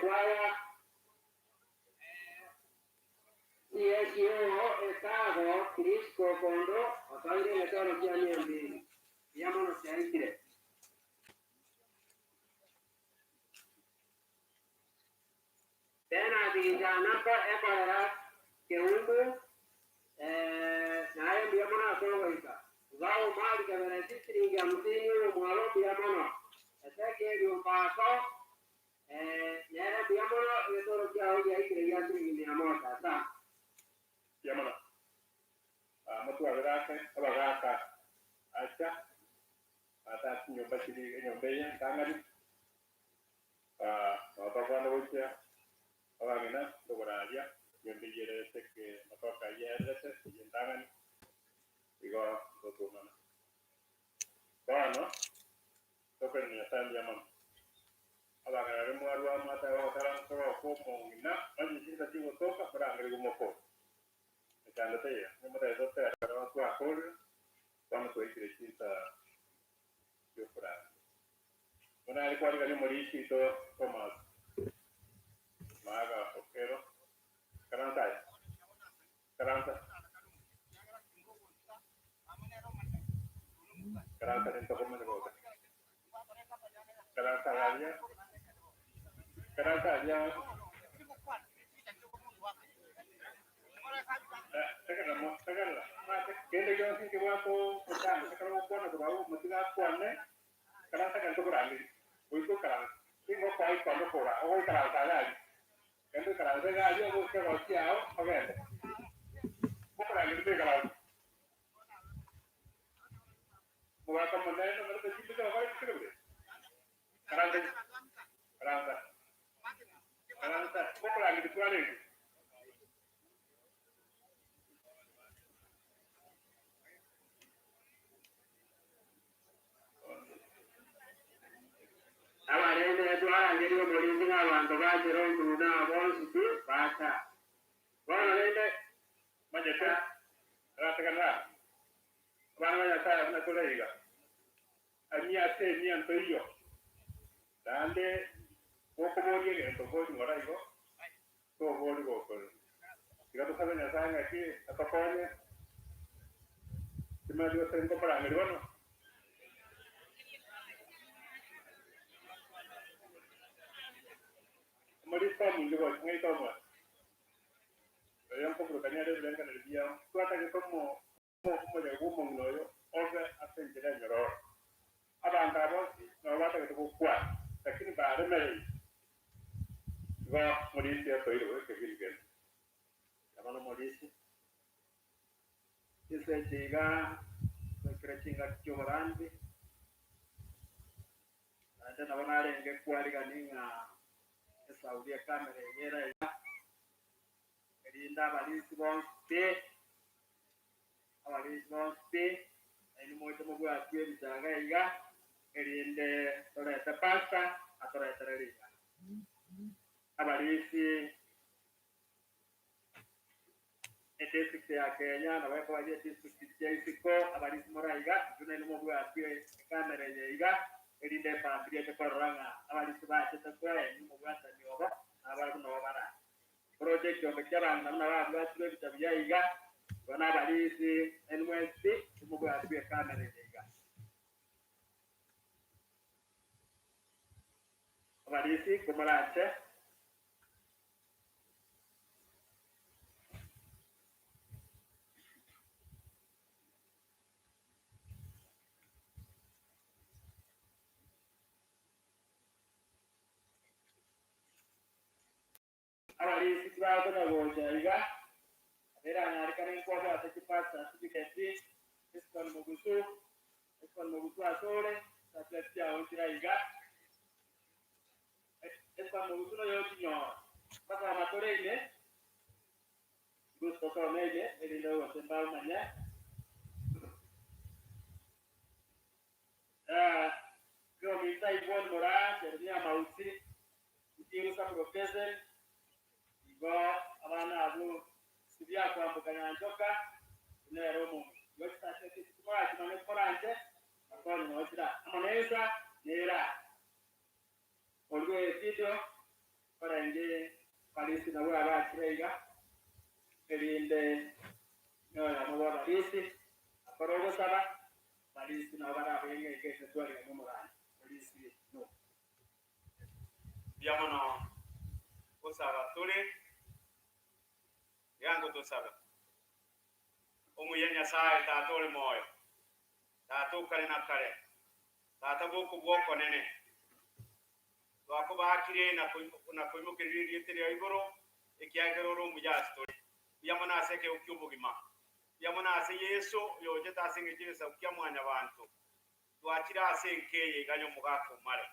Ekwaya CSO Etago Crisco Kondo otoire egetoro kia mia mbili. Mbuya mono chiaikire. Bernard Ginjanako ekorera Keumbu, naye mbuya mono ase ogoika. Iga Omari Keberesi chiringi hamsini oyo omwabo mbuya mono. Ezekiel Ombako nere mbuya mono egetoro kiao giaikire gia chiringi mia moja. Asante.
Mbuya mono. Motwabere ake abagaaka acha ase chinyomba chiria enyomba eye entang'ani. Nabo tokogenda gochia abang'ina ntokoraria nyomba eyio ere eseke matoke ayio aererete eyio entang'ani, igo ntotomana. Bono tokoirania Nyasae mbuya mono. Abang'ina baria mwarua mwateba gotara nkorokwa omong'ina, onye chinsa chigotoka morangerigwe mokore. Mechando teiyo, onye motagete gotera ekero twakorire, bono twaikire chinsa chi'okorara. Buna are kwarigania omorisia oito Thomas Maaga Okero, Ikaransa aye, ikaransa, ikaransa nintokomane gocha, ikaransa aria, ikaransa aria, tegerera mo, tegerera, kende gionsi nkebwate ogochanda ekero ogokwana korwa agwo motiga akwane. Ikaransa gento korangeria, goika okaranse. Nigo okoa ikondo kora ogoikaransa iga aria. Genda oikaranse iga aria oboke egoti yao ogende. Mokorangeria toikaranse. Omogaka omonene omanyete chinto chiogokora chikere buya. Ikaransa inse. Ikaransa. Ikaransa. Mokorangeria twarenge.
Abarende twarangerie omorinzi na abanto ba Jeromu na bonsi pi bacha.
Bono rende manyete arategerere aa, abana ba Nyasae buna tore iga, emia ase emia ntoiyo, naende gokoboria egento bori ng'ora igo, tobori gokorera. Tiga tosabe Nyasae ng'aki atokonye, timanyeti gose nkomorangeria bono. Omorisia ominto gocha ng'ai tomoe? Oyo nkoburukania are ebirengererio biao, twatagete omo omoyega bw'omong'ina oyo obe ase enchera enyororo. Abanto aba bonsi nabo batagete gokwana, lakini baremereire. Igo omorisia otoire ekebiri kende.
Aba nomorisia. Chinsa echi iga goikera chingaki chi'oborambi, naende nabo narenge kwarigani ng'a esauri ekamera eye ere iga, erinde abarisi bonsi pi, abarisi bonsi pi, nainwe moche mobwatwe ebichaga iga, erinde torete pastor atoretere ring'ana. Abarisi Edistrict ya Kenya nabo ekoba edistrict chia isiko, abarisi more aiga, intwe nainwe mobwatwe ekamera eye iga, erinde efamiri eche korora ng'a abarisi bachete koenia omobwatani obo, nabarabwo nabo bare aa. Oroche ekiombe ki'abang'ina buna babwatirwe ebita buya iga, igo nabarisi nainwe mwensi pi, timobwatwe ekamera eye iga. Abarisi komoranche. Abarisi tibakonya gocha iga, eranyarikane nkwabwate chipasi certificate, Eston Mogusu, Eston Mogusu asore, certificate chiao nchire aiga. Eston Mogusu noyo ochinyora. Basoma tore ime, gose tosome ime, erinde gose mbamanye. Oyominto Yvonne Moraa, Jeremia Mausi, Nkiru Samuel igo abana abwo tibiakwamboka nyanchoka buna ere omonto. Igo chisacheti echi timorachimanye koranche, nakonye noo chira amo nensa nera. Orue evidio, kore. Abarisi nabwo abachire iga, erinde noyomo bw'abarisi akore ogosaba, abarisi nabo barabe ng'a egento twarigania omorani, morisi no.
Mbuya mono gosaba tore, tiga tosabe. Omuya Nyasae, Tata ore moyo, Tata o kare na kare, Tata bw'okobua okonene, twakobakire na koimokereria erieta ria igoro, ekiagera ore omuya ase tore. Mbuya mono ase ekeegwa ki'obogima. Mbuya mono ase Yeso, oyochete ase engencho y'egesaku kia Mwanyabaanto. Twachire ase enka eye iga y'omogaka omare,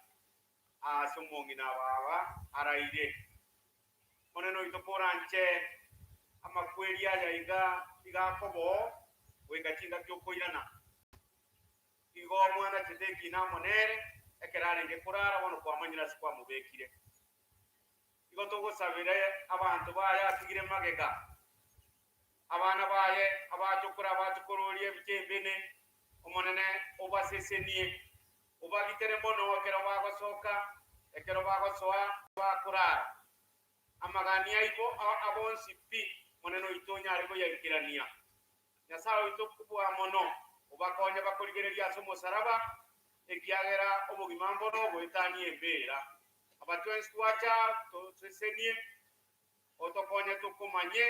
aase omong'ina baba araire. Omonene oito koranche amakweri aya iga iga akoboo goika chingaki okoirana. Igo mwanachete ekina amo nere, ekero arenge korara, bono kwamanyire ase kwamobekire. Igo togosabera abanto baye atigire magega, abana baye, abachokoro, abachokororia ebicha ebine, Omonene obasesenie, obagitere mono ekero bagosoka, ekero bagosoa, bakorara. Amagani aibo abonsi pi, Omonene oito onyare koyaikerania. Nyasae oito kobua mono, obakonye bakorigereria ase omosaraba, ekiagera obogima mbono goetania embeera. Aba twensi twacha tosesenie, otokonye tokomanye,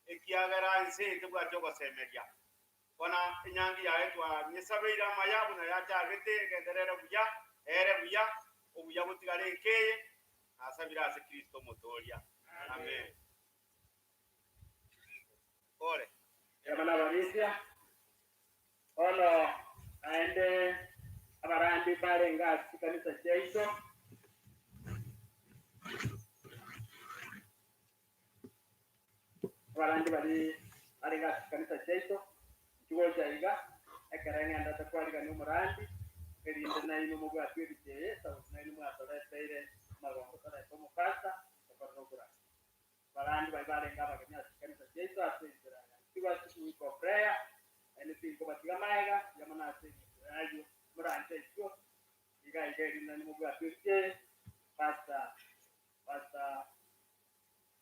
ekiagera ense eye tebwati ogosemeria. Bono enyangi yaye twanyesabeire amaya buna yachagete, egenderere buya, eere buya, obuya botigare enka eye, nasabire ase Kristo Omotooria. Amen. Pole.
Aba nabarisia, bono naende abarandi mbarenge ase chikanisa chiaito. Abarandi baria barenge ase chikanisa chiaito, nchigocha iga, ekero ng'endete kwarigania omorandi, erinde nainwe mobwatwe ebicha eye, sauti nainwe mwatoreteire amagongo torete omopasta, tokorere oborandi. Abarandi baria barenge abageni ase chikanisa chiaito ase enchera ya Stewardship Week of Prayer, naende tinkobatiga magega, mbuya mono ase engencho y'ayio moranche intwe iga iga erinde nainwe mobwatwe ebicha eye, Pastor, Pastor.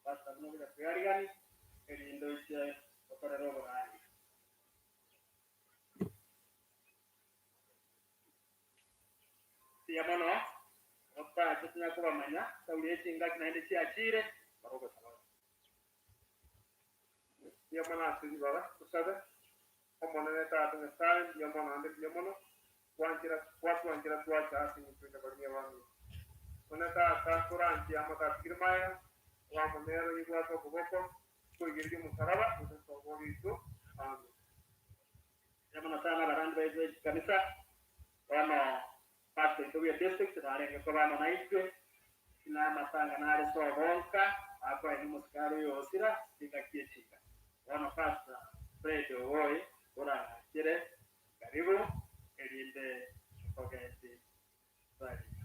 Pastor buna ogocha kwearigani, erinde oiche okorere oborandi. Mbuya mono, otache tonya kobamanya, sauri ye chingaki naende chiachire, kora ogosaba.
Mbuya mono ase ribaga tosabe. Omonene Tata Nyasae, mbuya mono naende mbuya mono, gwanchera gwatwanchera twacha ase eng'encho ya barumia bamino. One Tata, koranche amatatigire magega, obamo nere oyebwate okoboko, koigereria omosaraba, gose sobo oito. Amen.
Mbuya mono sana abarandi baito be chikanisa, bono Pastor oito bwe district narenge koba amo naintwe, buna amatanga nare sobo nka, akoenia omosikari oyo osira chingaki echi iga. Bono Pastor Fred Owoi orang'achere karibu erinde tokogendi twarikana.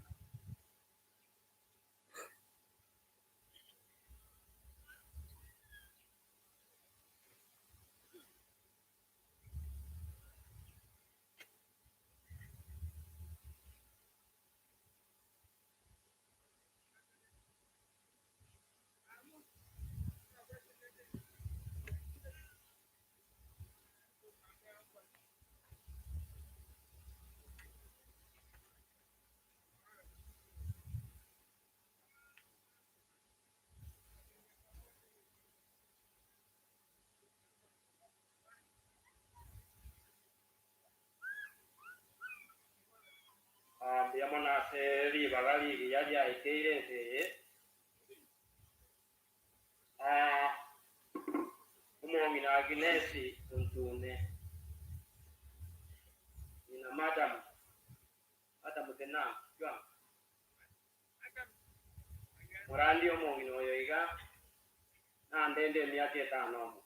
Mbuya mono ase ribaga rigiya riaikeire ense eye. Omong'ina Aginesi Ontune, ng'ina Madam, Madam Tena, Jwang. Morandi omong'ina oyo iga nandende emiaka etano omo,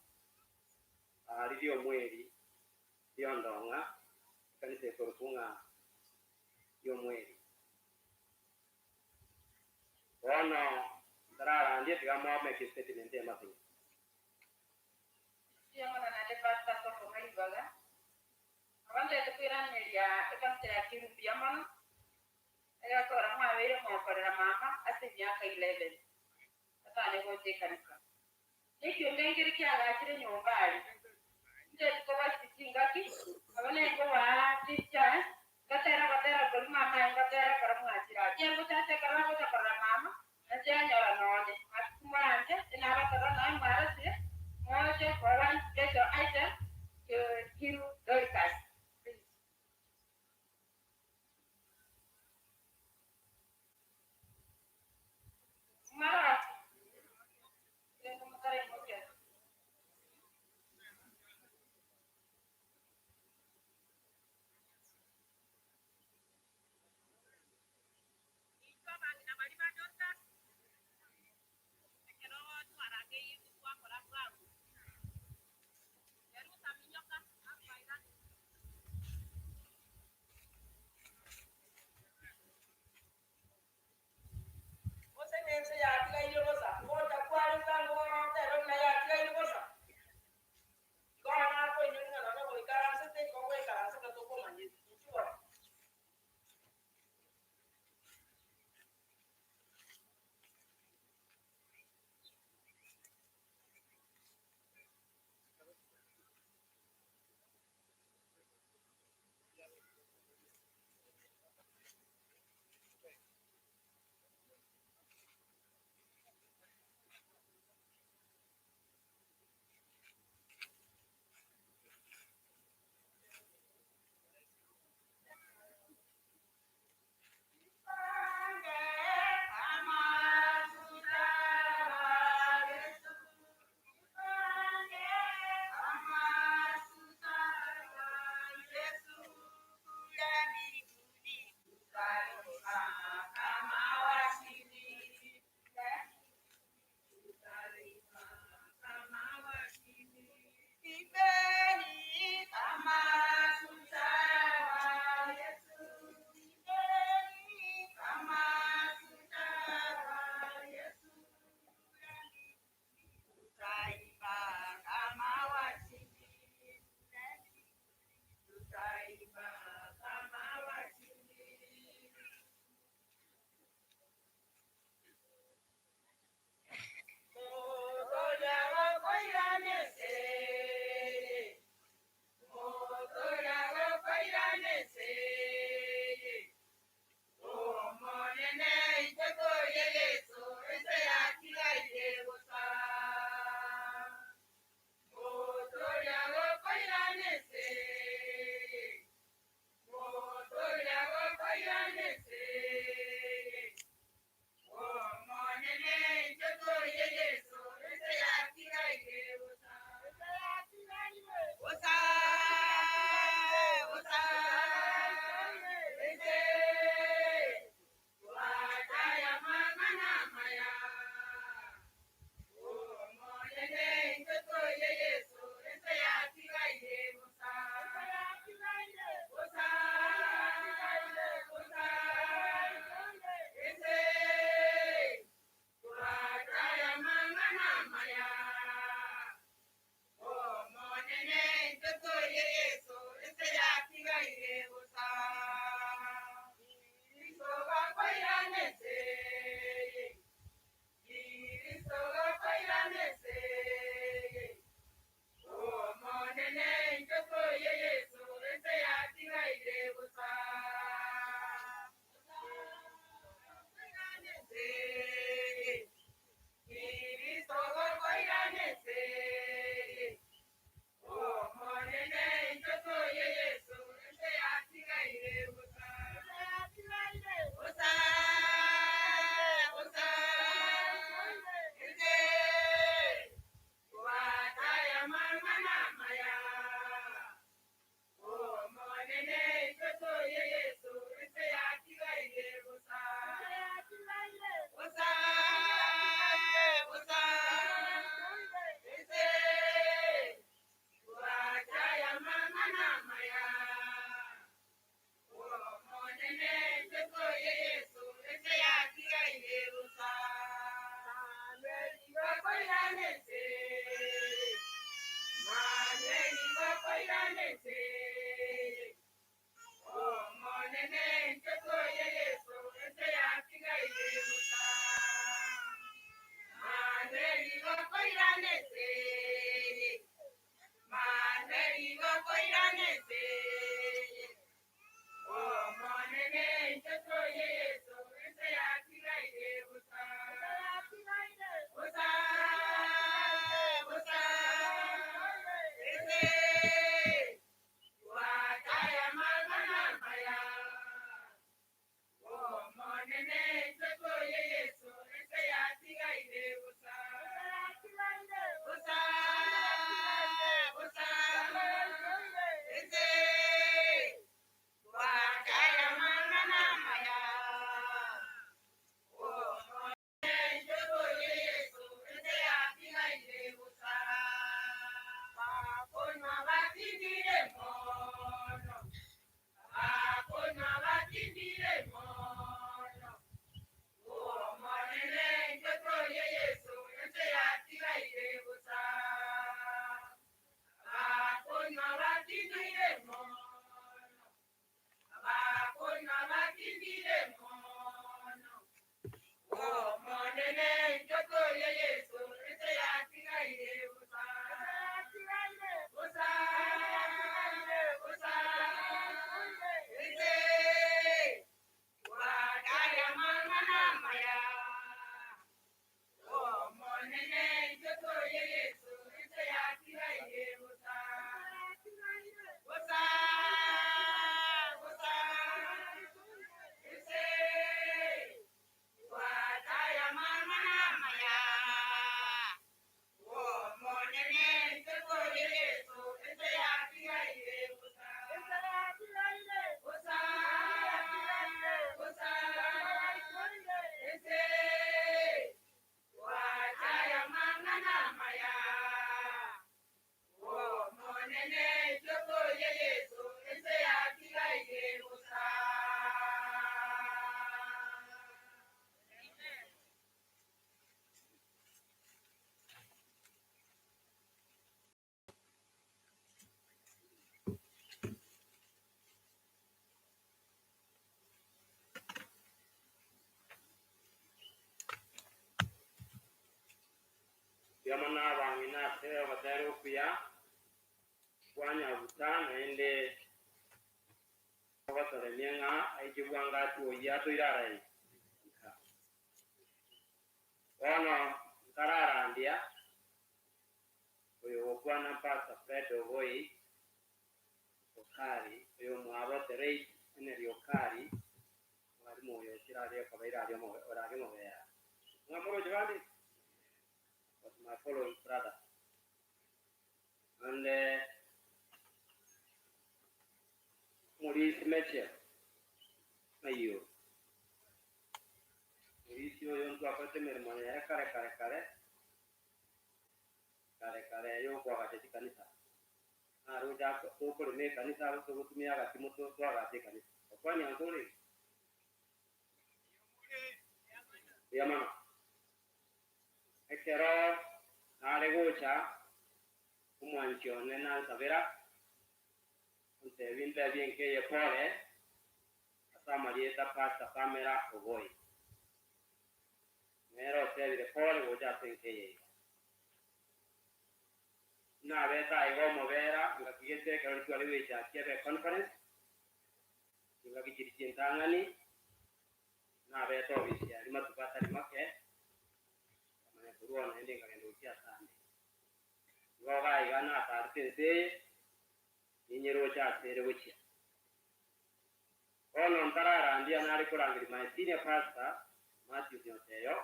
riria omweri riondong'a ekanisa ekorokwa ng'a ri'omweri. Bono ntararandie tiga moameke estatement y'amasinyo.
Mbuya mono naende Pastor ase okong'a ribaga. Abanto tokoiraneria ekanisa ya Kiru mbuya mono, egekora mwabeire mogokorera mama ase emiaka 11.
Totare gocha ekanisa. Nekiombe nkere kiagachire nyomba aria. Inche tikobwateti chingaki, nabo nengobaa chichae, ngatera ogotera koria mama aye ngatera ekero mwachire aa. Chiagocha ase ekero bagocha korora mama, nache yanyora nonye. Matuko moranche, enabatorora nonye mwarosire, moche for one special item to Kiru Dorcas, please. Mwarora? Rende motaraimokia.
Tochie bwango atwoyie toire arai nka. Bono nkararandia oyogokwana Pastor Fred Ogoi Okari, oyomwabo the late Henry Okari, mwalimu oyo ochire aria okabaire aria omobe ore aria omobera. Mwamoroche bande? Was my following brother. Naende omorisia Mitchell ng'ai ore? Omorisia oyo ntwakorete emeremo nere kare kare kare, kare kare yokoagacha chikanisa. Naroche ako tokorema ekanisa ase togotumia agatimo to toagache ekanisa. Okwania nkore? Mbuya mono. Ekero nare gocha, omwanchi one nansabera, ontebie ntebie nkeye pole ase amarieta Pastor Pamela Ogoi. Nere otebire pole gocha ase nkeye iga. Nabete aiga omobera ngakigete ekero tware goechakia ebe conference, chingaki chiria chi'entang'ani, nabete obisi aria matuko atari make, nkamanya korwa oo naende nkagenda gochia ase ande. Igo iga aiga natarete ense eye, ninyeroche ase ere gochia. Bono ntararandia nare korangeria my senior pastor, Matthew Nyoteyo,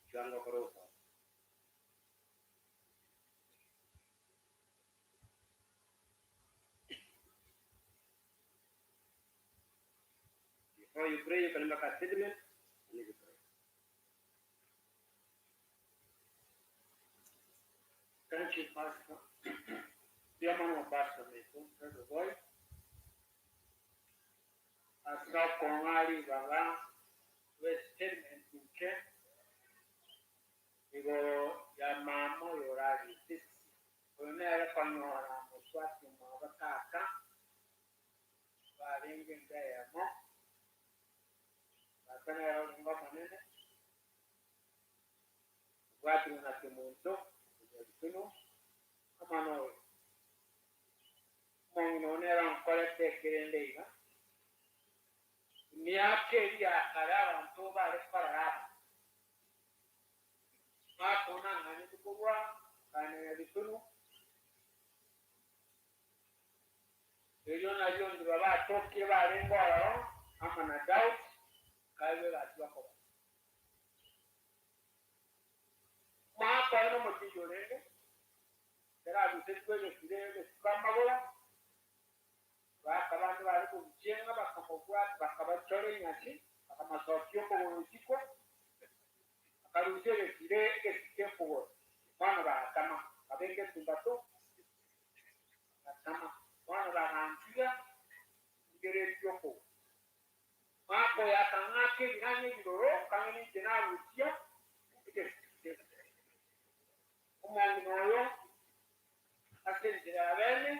inchuo ange okore ogosaba. Before you pray, you can make a statement and you pray.
Thank you, Pastor. Mbuya mono Pastor oito Fred Oboi ase okong'a ribaga rwe statement inche Igoro ya mama oyo orariete, oyo nere konyora mosubati omwabo tata, barenge enka eyemo, tata nere orenge omonene, obwatirwe na kemonto, omonyabitunwa, amo noyo. Omong'ina oo nere onkorete ekerende iga, emiaka eria ya kare abanto bare korora abanto. Bakonang'anete korwa Kana ya Bitunu, erio nario ndiba batokire barenge ororo amo na Daudi, kaigwa egasi bakobara. Omogaka oye nomotienyi orenge, ekero arusetigwe egesire egesuka amagoro, abagaaka bande bare koruchia ng'a bakamobwata, bakabachora enyasi, bakamosokia okogoro isiko, Akarusia egesire egesike okogoro, bono bagatama, bakabeka etumbato, bagatama. Bono bagantiga ndigereretie okogoro. Omwaka oyo akang'aka ebiranya ebiroro, kang'e ninche narusia egesike. Omong'ina oyo ase enchera ya bene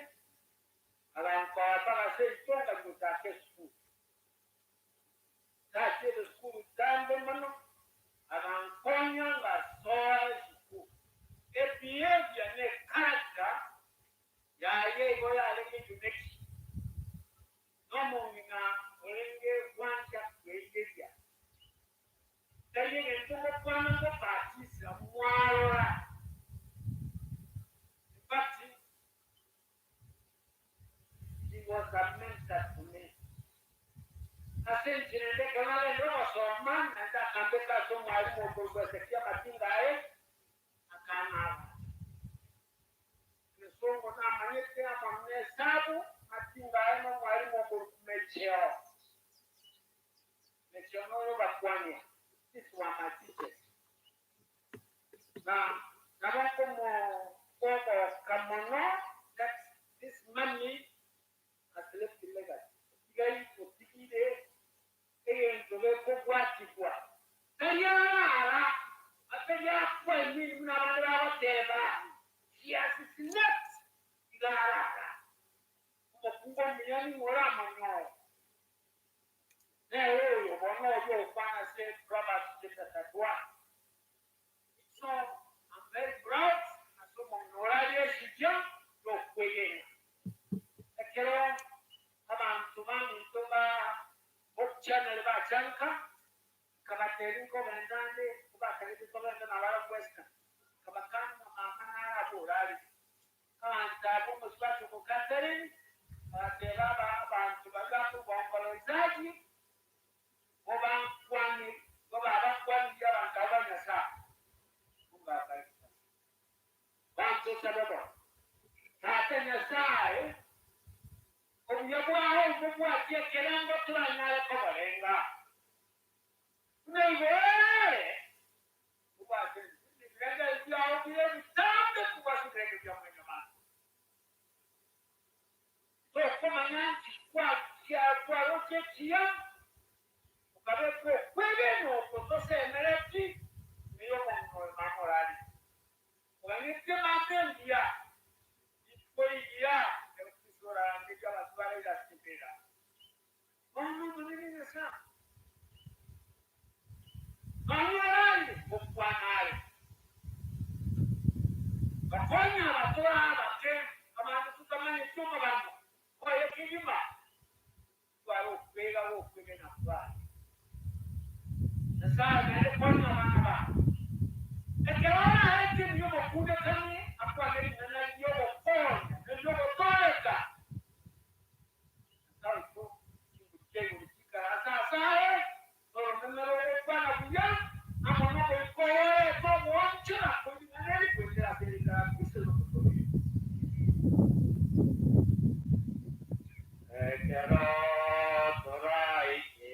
agankoa mpaka seito ngachia gochaka esukuru. Nachiete esukuru tambe mono, agankonya ngasoa esukuru. Ebehavior ne echaracter yaye igo yarenge unique. Nomong'ina orenge gwancha kweigeria. Tari egento ngokwana ngobatisa mwarora. In fact, He was a mentor to me. Ase enchera ende ekero narenge gosoma, naende akambeka ase omwalimu okorokwa Hezekia Matinga aye, akang'abacha. Egesongo namanyete amo nesabu, Matinga aye nomwalimu okorokwa Mecheo. Mecheo noyo obakwania. These were my teachers. Na nabo nkomogoka mono that this money has left legacy. Otigai otigire egento gekobwatigwa. Tari arara, atari akwa emini buna abande bagoteba, she has slept, iga arara. Omokungu omuya ning'o oramonyore? Nere oyo bono oria ogokwana ase Proverbs chapter 31. So I'm very proud ase omong'ina orarie esugya yokwegena. Ekero abanto baminto ba Hope.
January bachanka, nkabatebia nkogenda nde, kobakagete togende nabarabwo Western, nkabakania ng'a mama nare abwo orarire. Abanto abwo omosubati oko Catherine, bagateba aba abanto baria bakogonkorezaji, kobankwani, kobabakwanirie abanto abwo ba Nyasae. Mungu awabariki sana. Banto sabe bono. Tata Nyasae, obuya bwao mbobwatie ekerengo toranyare koborenga. Buna igoro ere, obwate ebirengererio biao bire ebitambe kobua ase ebirengererio bia mwanyabanto. Tokomanya nki kwaroche ekiya, okabekwa okwegena oko tosemereti ime y'omong'ina oyo mama orarire. Oganetie mama engiya, rituko rigiya ekero Kristo orarangerie abanto baraire ase chimbera. Bono Omonene Nyasae, mama orarire, ngokwana are, Bakonye abatore abake, abanto totamanyeti omogano oye kegima, Tware okwega gw'okwegena kwaye. Nyasae naende konya abana bao. Ekero oraete buya omokundekani akwane ring'ana ri'ogokonya na eri'ogotooreka, Nyasae oito, chinguru chia igoro chikaranse ase aye, na oromeme rogokwana buya, amo nogoika orete ogoonchora kwe ring'ana eri goetera ase erieta ria Kristo ri'omotoori.
Ekero toraike.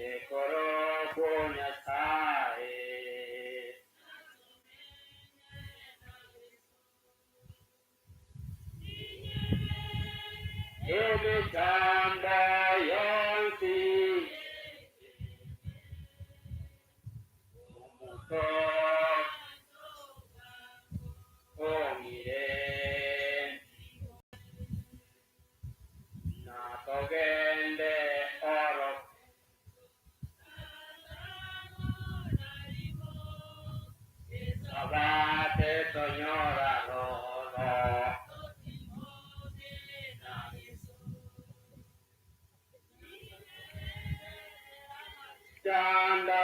Ekorokwo Nyasae. Emechando yonsi. Omoto ong'ire, na togende oro. Abate tonyora roro. Chanda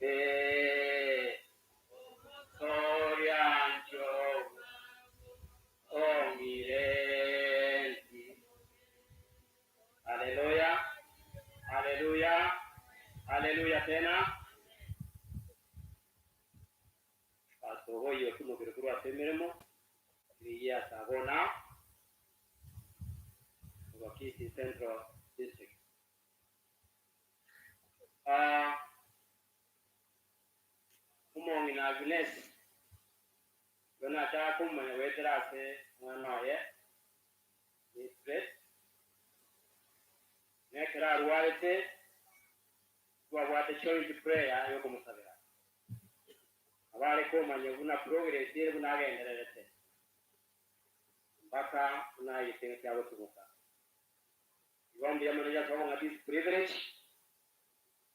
de Soriancho ong'irenti. Haleluya, haleluya, haleluya tena. Pastor Oboyi otimokire korwa ase emeremo 3 years ago now, korwa Kisii Central District. Ah, omong'ina Agnes, igo nachaka komomanya goetera ase omwana oye, Mildred, na ekero arwarete, twabwate joint prayer yokomosabera. Nabo are komanya buna progress ere buna agendererete, mpaka buna aigete ng'a kiagotimoka. Igo mbuya mono Nyasae okong'a this privilege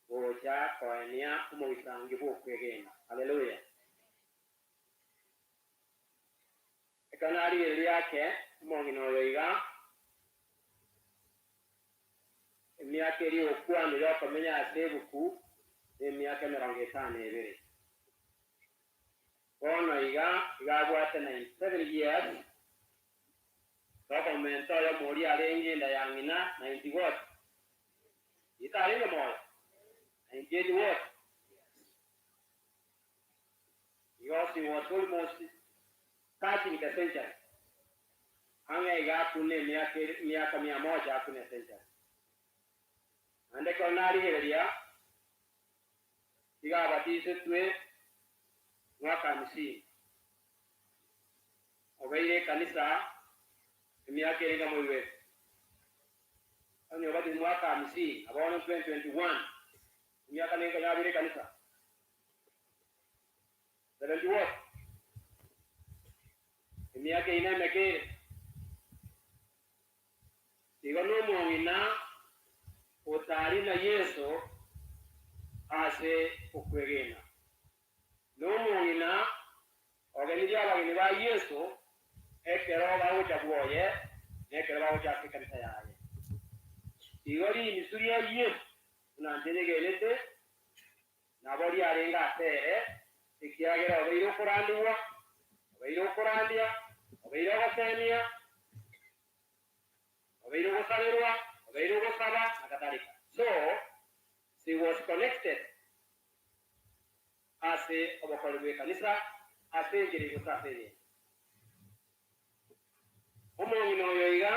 gocha koenia omogisangio bw'okwegena. Haleluya! Ekero narigereria ake omong'ina oyo iga, emiaka eria ogokwanwa y'okomenya ase ebuku nemiaka emerongo etano na ebere. Bono iga iga abwate 97 years, tokomenta oyomo oria arenge enda ya ng'ina 90 what? Itarenge moyo? 98 what? Because he was almost touching the century. Ang'e iga akune emiaka emiaka mia moja akune century. Naende ekero narigereria, iga abatisetwe mwaka hamsini. Obeire ekanisa emiaka ere iga moigwete. Onye obatiswe mwaka hamsini, na bono 2021, emiaka nenga yabeire ekanisa? 70 what? Emiaka eyio nemeke ere. Igo nomong'ina otari na Yeso ase okwegena. Nomong'ina.
Abatebirie abageni ba Yeso ekero bagocha bwoye na ekero bagocha ase ekanisa yaye. Igo rimisu ria Yeso buna inche nyegenete, nabo riarenge ase ere, ekiagera obeire okorandigwa, obeire okorandia, obeire ogosemia, obeire ogosaberwa, obeire ogosaba, na kadhalika. So, she was connected ase obokori bw'ekanisa ase enchera gose ase eyende. Omong'ina oyo iga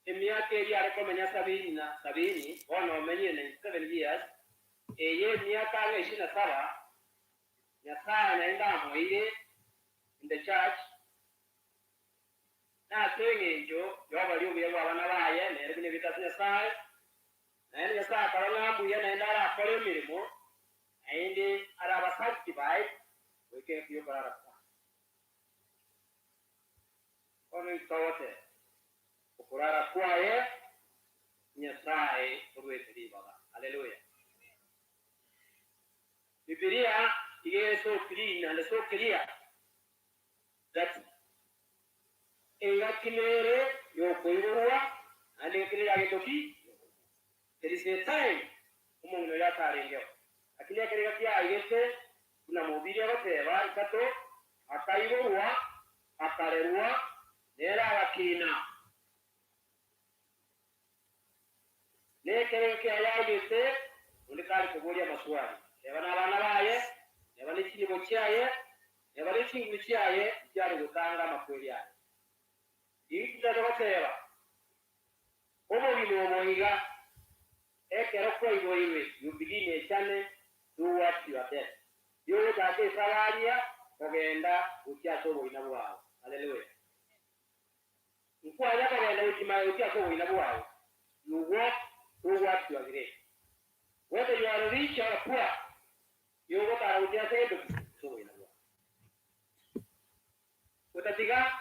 emiaka eria are komenya sabini na sabini, bono omenyire 97 years, eye emiaka ang'e ishirini na saba, Nyasae naende amoeire in the church, na ase engencho y'oboria obuya bw'abana baye, nere buna ebete ase Nyasae, naende Nyasae akarora ng'a mbuya naende arakore emeremo, naende araba sanctified goika engaki y'okorara kwaye. Bono inki togoteba? Okorara kwaye Nyasae oruete ribaga. Haleluya! Bibilia iga ere so clean and so clear that engaki nere yokoiborwa naende engaki nere ya gento ki? Yokogwa. There is a time omong'ina oria atarengeo, lakini ekero engaki yaigete buna mobiri agoteba isato, akaiborwa, akarerwa, nere agakina. Nekero ekiaye aigete, onde tari koboria amaswali, neba nabana baye, neba nechinibo chiaye, neba nechinguru chiaye nchiare gotanga amakweri aye. Inki ntache goteba? Obogima obo iga, ekero kwaiboirwe, you begin a journey towards your death. Yogochaka esabaria kogenda gochia ase oboina bwao. Haleluya! Nkwanya kogenda gochia magega gochia ase oboina bwao, you walk towards your grave. Whether you are rich or poor, yogotara gochia ase egento ki? Ase oboina bwao. Gotatiga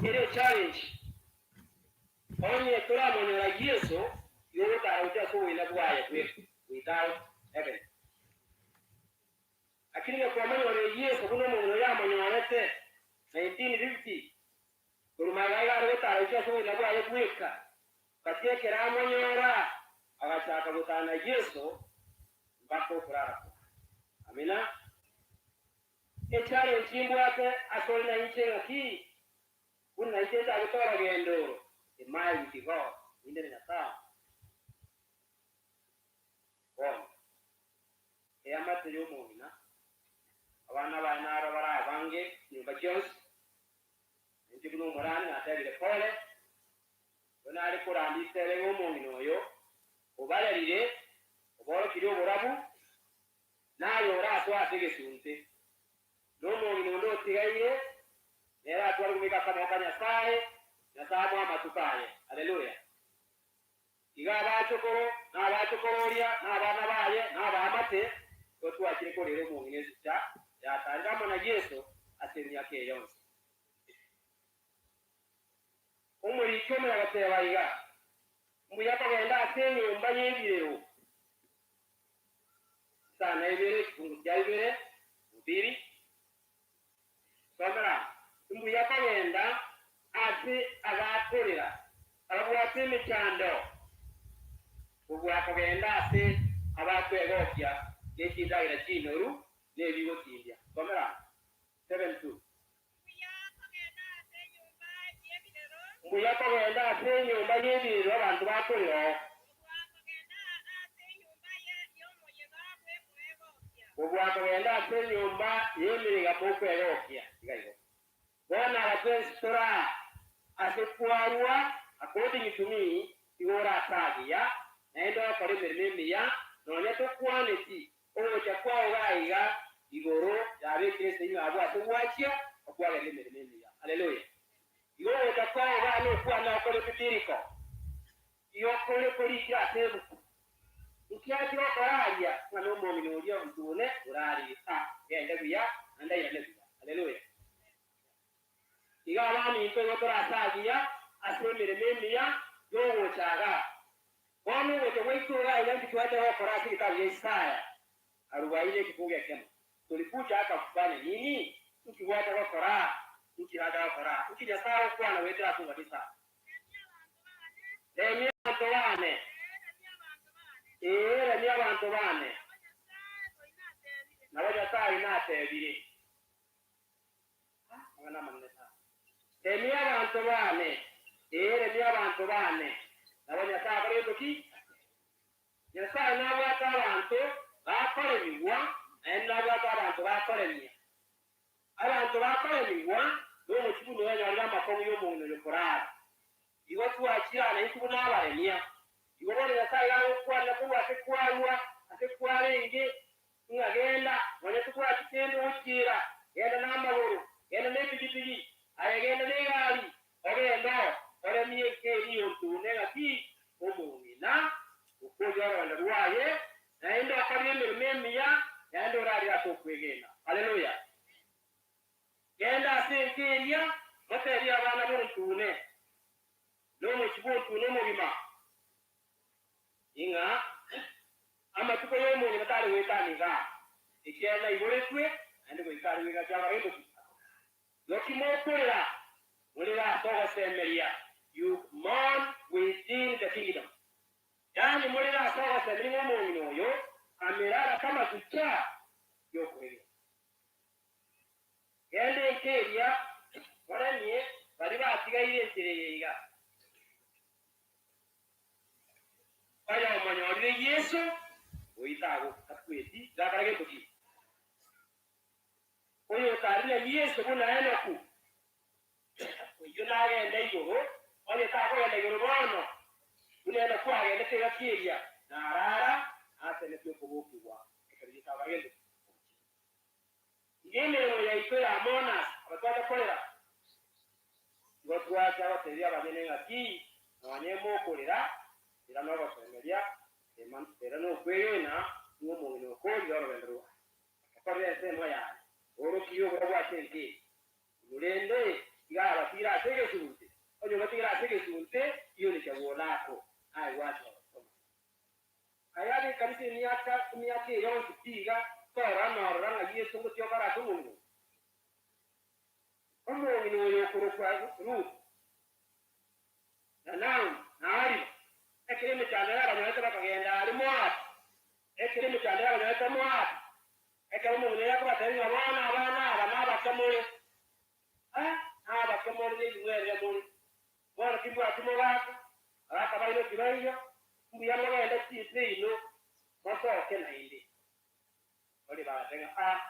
ere echallenge, onye toramonyora Yeso, yogotara gochia ase oboina bwaye bweka, without heaven. Lakini onye kwamonyora Yeso buna omong'ina oyo amonyorete 1950, Korwa magega iga are gotara gochia ase oboina bwaye bweka, gati ekero amonyora, agachaka gotana na Yeso mpaka okorara kwaye. Amina. Echallenge mbwate asore nainche ng'aki? Buna nainche nchagete orogendo oro, am I with God? Ninde na Nyasae? Bono, eamate y'omong'ina, abana baye naro bare abange chinyomba chionsi, Inche buna omorani natebire pole, oyo nare koranda isere ng'a omong'ina oyo obarerire, oborokirie oborabu, naye orasoe ase egesunte, na omong'ina onde otigaire, nere atware komobeka ase amaboko a Nyasae, Nyasae amoe amatuko aye. Haleluya! Iga abachokoro, na abachokororia, na abana baye, na abaamate, igo twachire korera omong'ina esucha yatarire amo na Yeso ase emiaka eye yonsi. Omoriki omoya goteba iga, Mbuya kogenda ase enyomba y'ebirero isano na ibere ekifungu kia ibere mbiri, somera amo, Mbuya kogenda ase abakorera ababwate emechando kobua kogenda ase abakwegokia ne chindagera chinoru na ebigotindia. Somera amo, 7:2. Mbuya kogenda ase enyomba y'ebirero abanto bakorera oo. Kobua kogenda ase enyomba y'emeyega mokwegokia. Iga igo. Bono aba twensi tore aa ase kwarua, according to me, igo ore ase agiya, naende ogokora emeremo emiya, nonya tokwaneti ogocha kwao iga aiga igoro yabekire esegi ng'a abwo ase gwachia okwagerera emeremo emiya. Haleluya! Igo ogocha kwao igaa nokwane okore bibiliko, igo kore korikire ase ebuku. Nkiachire okoraria ng'a nomong'ina oria omonto one orarire, ah, gende buya, naende airane buya. Haleluya! Iga abaminto igo tore ase agiya ase emeremo emiya y'ogocha igaa. Bono ogocha gwaito igaa iga nki twacha gokora ase egetabu gia Isaya arubaini ekifungo ekemo? Tulikuja hapa kufanya nini? Inki gwacha gokora? Inki racha gokora? Inki Nyasae agokwana goetera ase omobatisa? Remia abanto bane. Ee, remia abanto bane. Nabo Nyasae oino atebire. Amang'ana amanene sana. Remia abanto bane. Ee, remia abanto bane. Nabo Nyasae akore gento ki? Nyasae nabwate abanto bakoremigwa, naende nabwate abanto bakoremia. Abanto bakoremigwa nomochie buna oyanyorire amakong'u y'omong'ina oyo korara. Igo twachire aa naintwe buna abaremia. Igo bono Nyasae iga agokwanera korwa ase kwarua ase kwarenge, ng'a genda, nonya tobwati kende ogochiera, genda namagoro, genda nepigipigi, aye genda negari, ogende oo, oremie enka eria ontune ng'aki omong'ina, okoria orogendo rwaye, naende okorire emeremo emiya, naende orarire ase okwegena. Haleluya! Genda ase enka eria, motebie abana b'ontune, na omochie bw'ontune omogima, ng'a amatuko y'omong'ina tari goetania igaa, ekiagera naiboretwe, naende goika are goika kiagora gento ki? Naki mokorera, morere ase ogosemeria, you mourn within the kingdom. Yaani morere ase ogosemeria ng'a omong'ina oyo amerara kama shujaa y'okwegena. Genda enka eria, moremie baria batigaire enchera eye iga. Oyomonyorire Yeso, goika takweti, gakora gento ki? Oyotari na Yeso buna Enoku, oyio nagende igoro, onye takogenda igoro bono, buna Enoku agendete egati eria, narara asenetie okobokigwa ekero Yeso akora gento ki? Iga emeremo yaito ya monas abatwacha korera, igo twacha gotebia abanyene ng'a ki, nonye mokorera, rera nogosemeria, rera nokwegena ng'a omong'ina okoorire orogendo rwaye. Okorire ensemo yaye, oorokirie oborabu ase enka eye. Inwe rende tiga abatigire ase egesunte, onye obatigire ase egesunte, ionekia gwonako, naye gwacha omonene. Aye abe ekanisa emiaka emiaka eye yonsi tiga torora norora ng'a Yeso ngotioka are ase omong'ina oyo. Omong'ina oyo okorokwa Ruth, na Naomi, na Ariba, ekero emechando yabanyorete bakagenda aria Moabi, ekero emechando yabanyorete Moabi, ekero omong'ina oyo akobatebia ng'a bono abana aba nabake more, eh, nabake more na ebing'werere more, bono timbwati mogaka, abagaka baino tibaiyo, mbuya mogende chinse inwe, mosoke naende. Baria bagateba ng'a,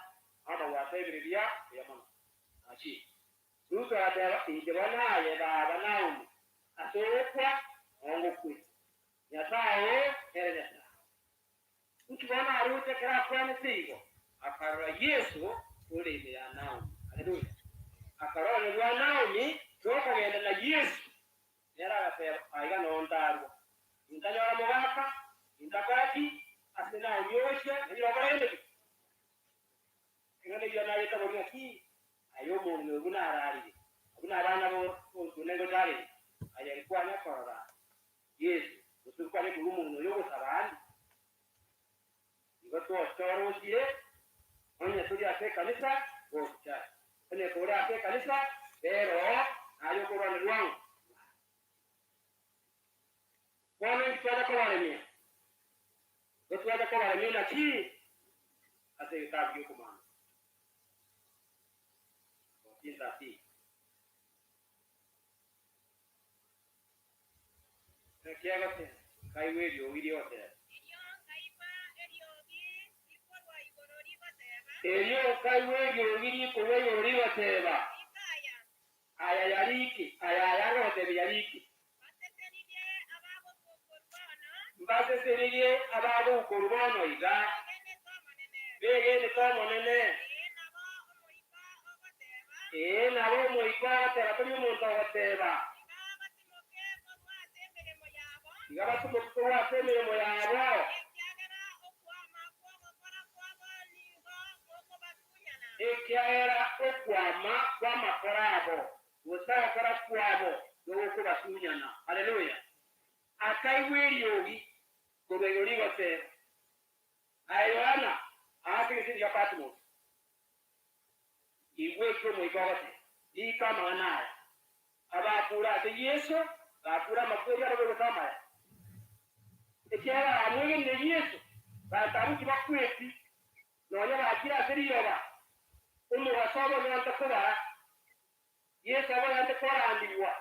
Ah, mama gwatebire buya, mbuya mono. Naki? Rutu agateba, Inche bono aye baba Naomi, ase ogokwa nongokwe. Nyasae oo nere Nyasae. Inki bono aroche ekero akwanete igo? Akarora Yeso ore ime ya Naomi. Haleluya! Akarora oyo bwa Naomi tokogenda na Yeso. Nere agateba, Aiga noo ntarwa, intanyora mogaka, intakora ki, ase Naomi ogochia, nanyore okora gento ki? Eng'ana eyio nayete boria ng'aki, Aye omong'ina oyo buna ararire, na buna abana b'ontune ngocha arenge, aye nkwanya korora Yeso, gose nkwanya koigwa omong'ina oyo ogosaba ande? Igo twochorosire, onye tori ase ekanisa, go to church. Onye kore ase ekanisa, bera oo, naye okorwanerwa ng'o? Bono inki twacha kobaremia? Igo twacha kobaremia naki? Ase egetabu gi'okomana 14:13. Naki egoteba, Nkaigwa eriogi rigoteba. Erio nkaigwa eriogi rikorwa igoro rigoteba, Aya yariki, aya ayagotebia yariki. Mbasesenirie abagoukorwa bono iga, begenete Omonene. Ee, nabo Omoika ogoteba, tori omonto ogoteba. Tiga batimoke korwa ase emeremo yabo. Ekiagera okwama kw'amakora abo, gose ogokora kwabo nogokobatunyana. Haleluya! Akaigwa eriogi korwa igoro rigoteba, Aye Yohana, ase egesindi gia Patmos. Igwa eki Omoika ogoteba, Riika amang'ana aya, Abakuure ase Yeso bakuure amakweri abo gose amaya. Ekiagera bamwegenire Yeso, banto abwo tibakweti, nonya bachire ase riroba, omobaso obonyante kobara. Yeso abonyante korandigwa,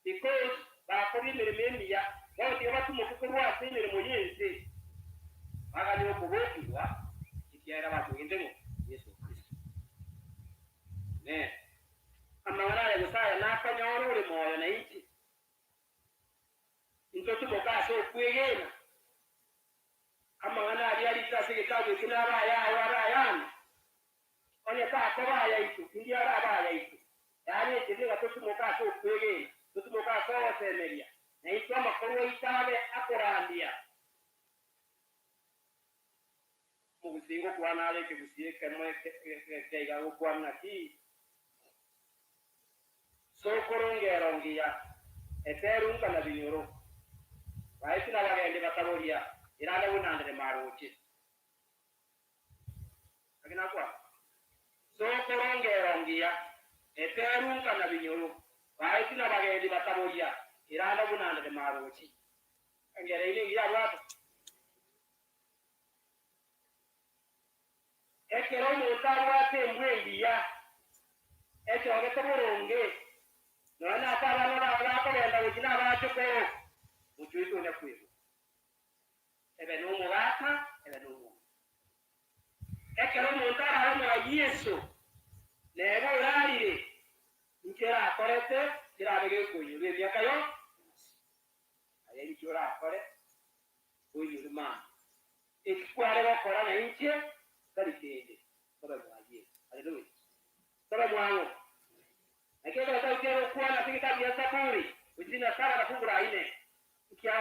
because bakorire emeremo emiya, bono tiga batimoke korwa ase emeremo y'ense, baganye okobokigwa, ekiagera bamwegenete ng'o? Yeso Kristo. Amen. Amang'ana aya gose aya nakonyora ore moyo nainche, intotimoke ase okwegena. Amang'ana aria arikire ase egetabu eke nabe ayao abe ayane. Onye takoba ayaito, indi arabe ayaito? Yaani ekebi nigo totimoke ase okwegena, totimoke ase ogosemeria, na intwe amakorwa aito abe akorandia. Omogusii ngokwana are ekegusii ekemo eke iga agokwana naki? Sokoro ngero ngiya, eterunka na binyoro, baeti na bagendi bakaboria, Iranda buna nderema aroche. Naki nakwana? Sokoro ngero ngiya, eterunka na binyoro, baeti na bagendi bakaboria, Iranda buna nderema aroche. Engero eyio nengiya abwate. Ekero omonto abwate embwa engiya, echogete boronge, nonya nase abana baye bakogenda gochia nabachokoro, mochie oito onya kwegwa, ebe nomogaka, ebe nomwana. Ekero omonto arabe mwa Yeso, nere orarire, inki erakorete kerabe gekoinyora emiaka yonsi? Aye inki orakore oinyore mambia? Eki kware gokora na inche tari kende, tobe mwa Yeso. Haleluya! Tobe mwang'o. Naki ekero Daudi agokwana ase egetabu gia Zaburi, isini na saba na fungu la ine, nkiao.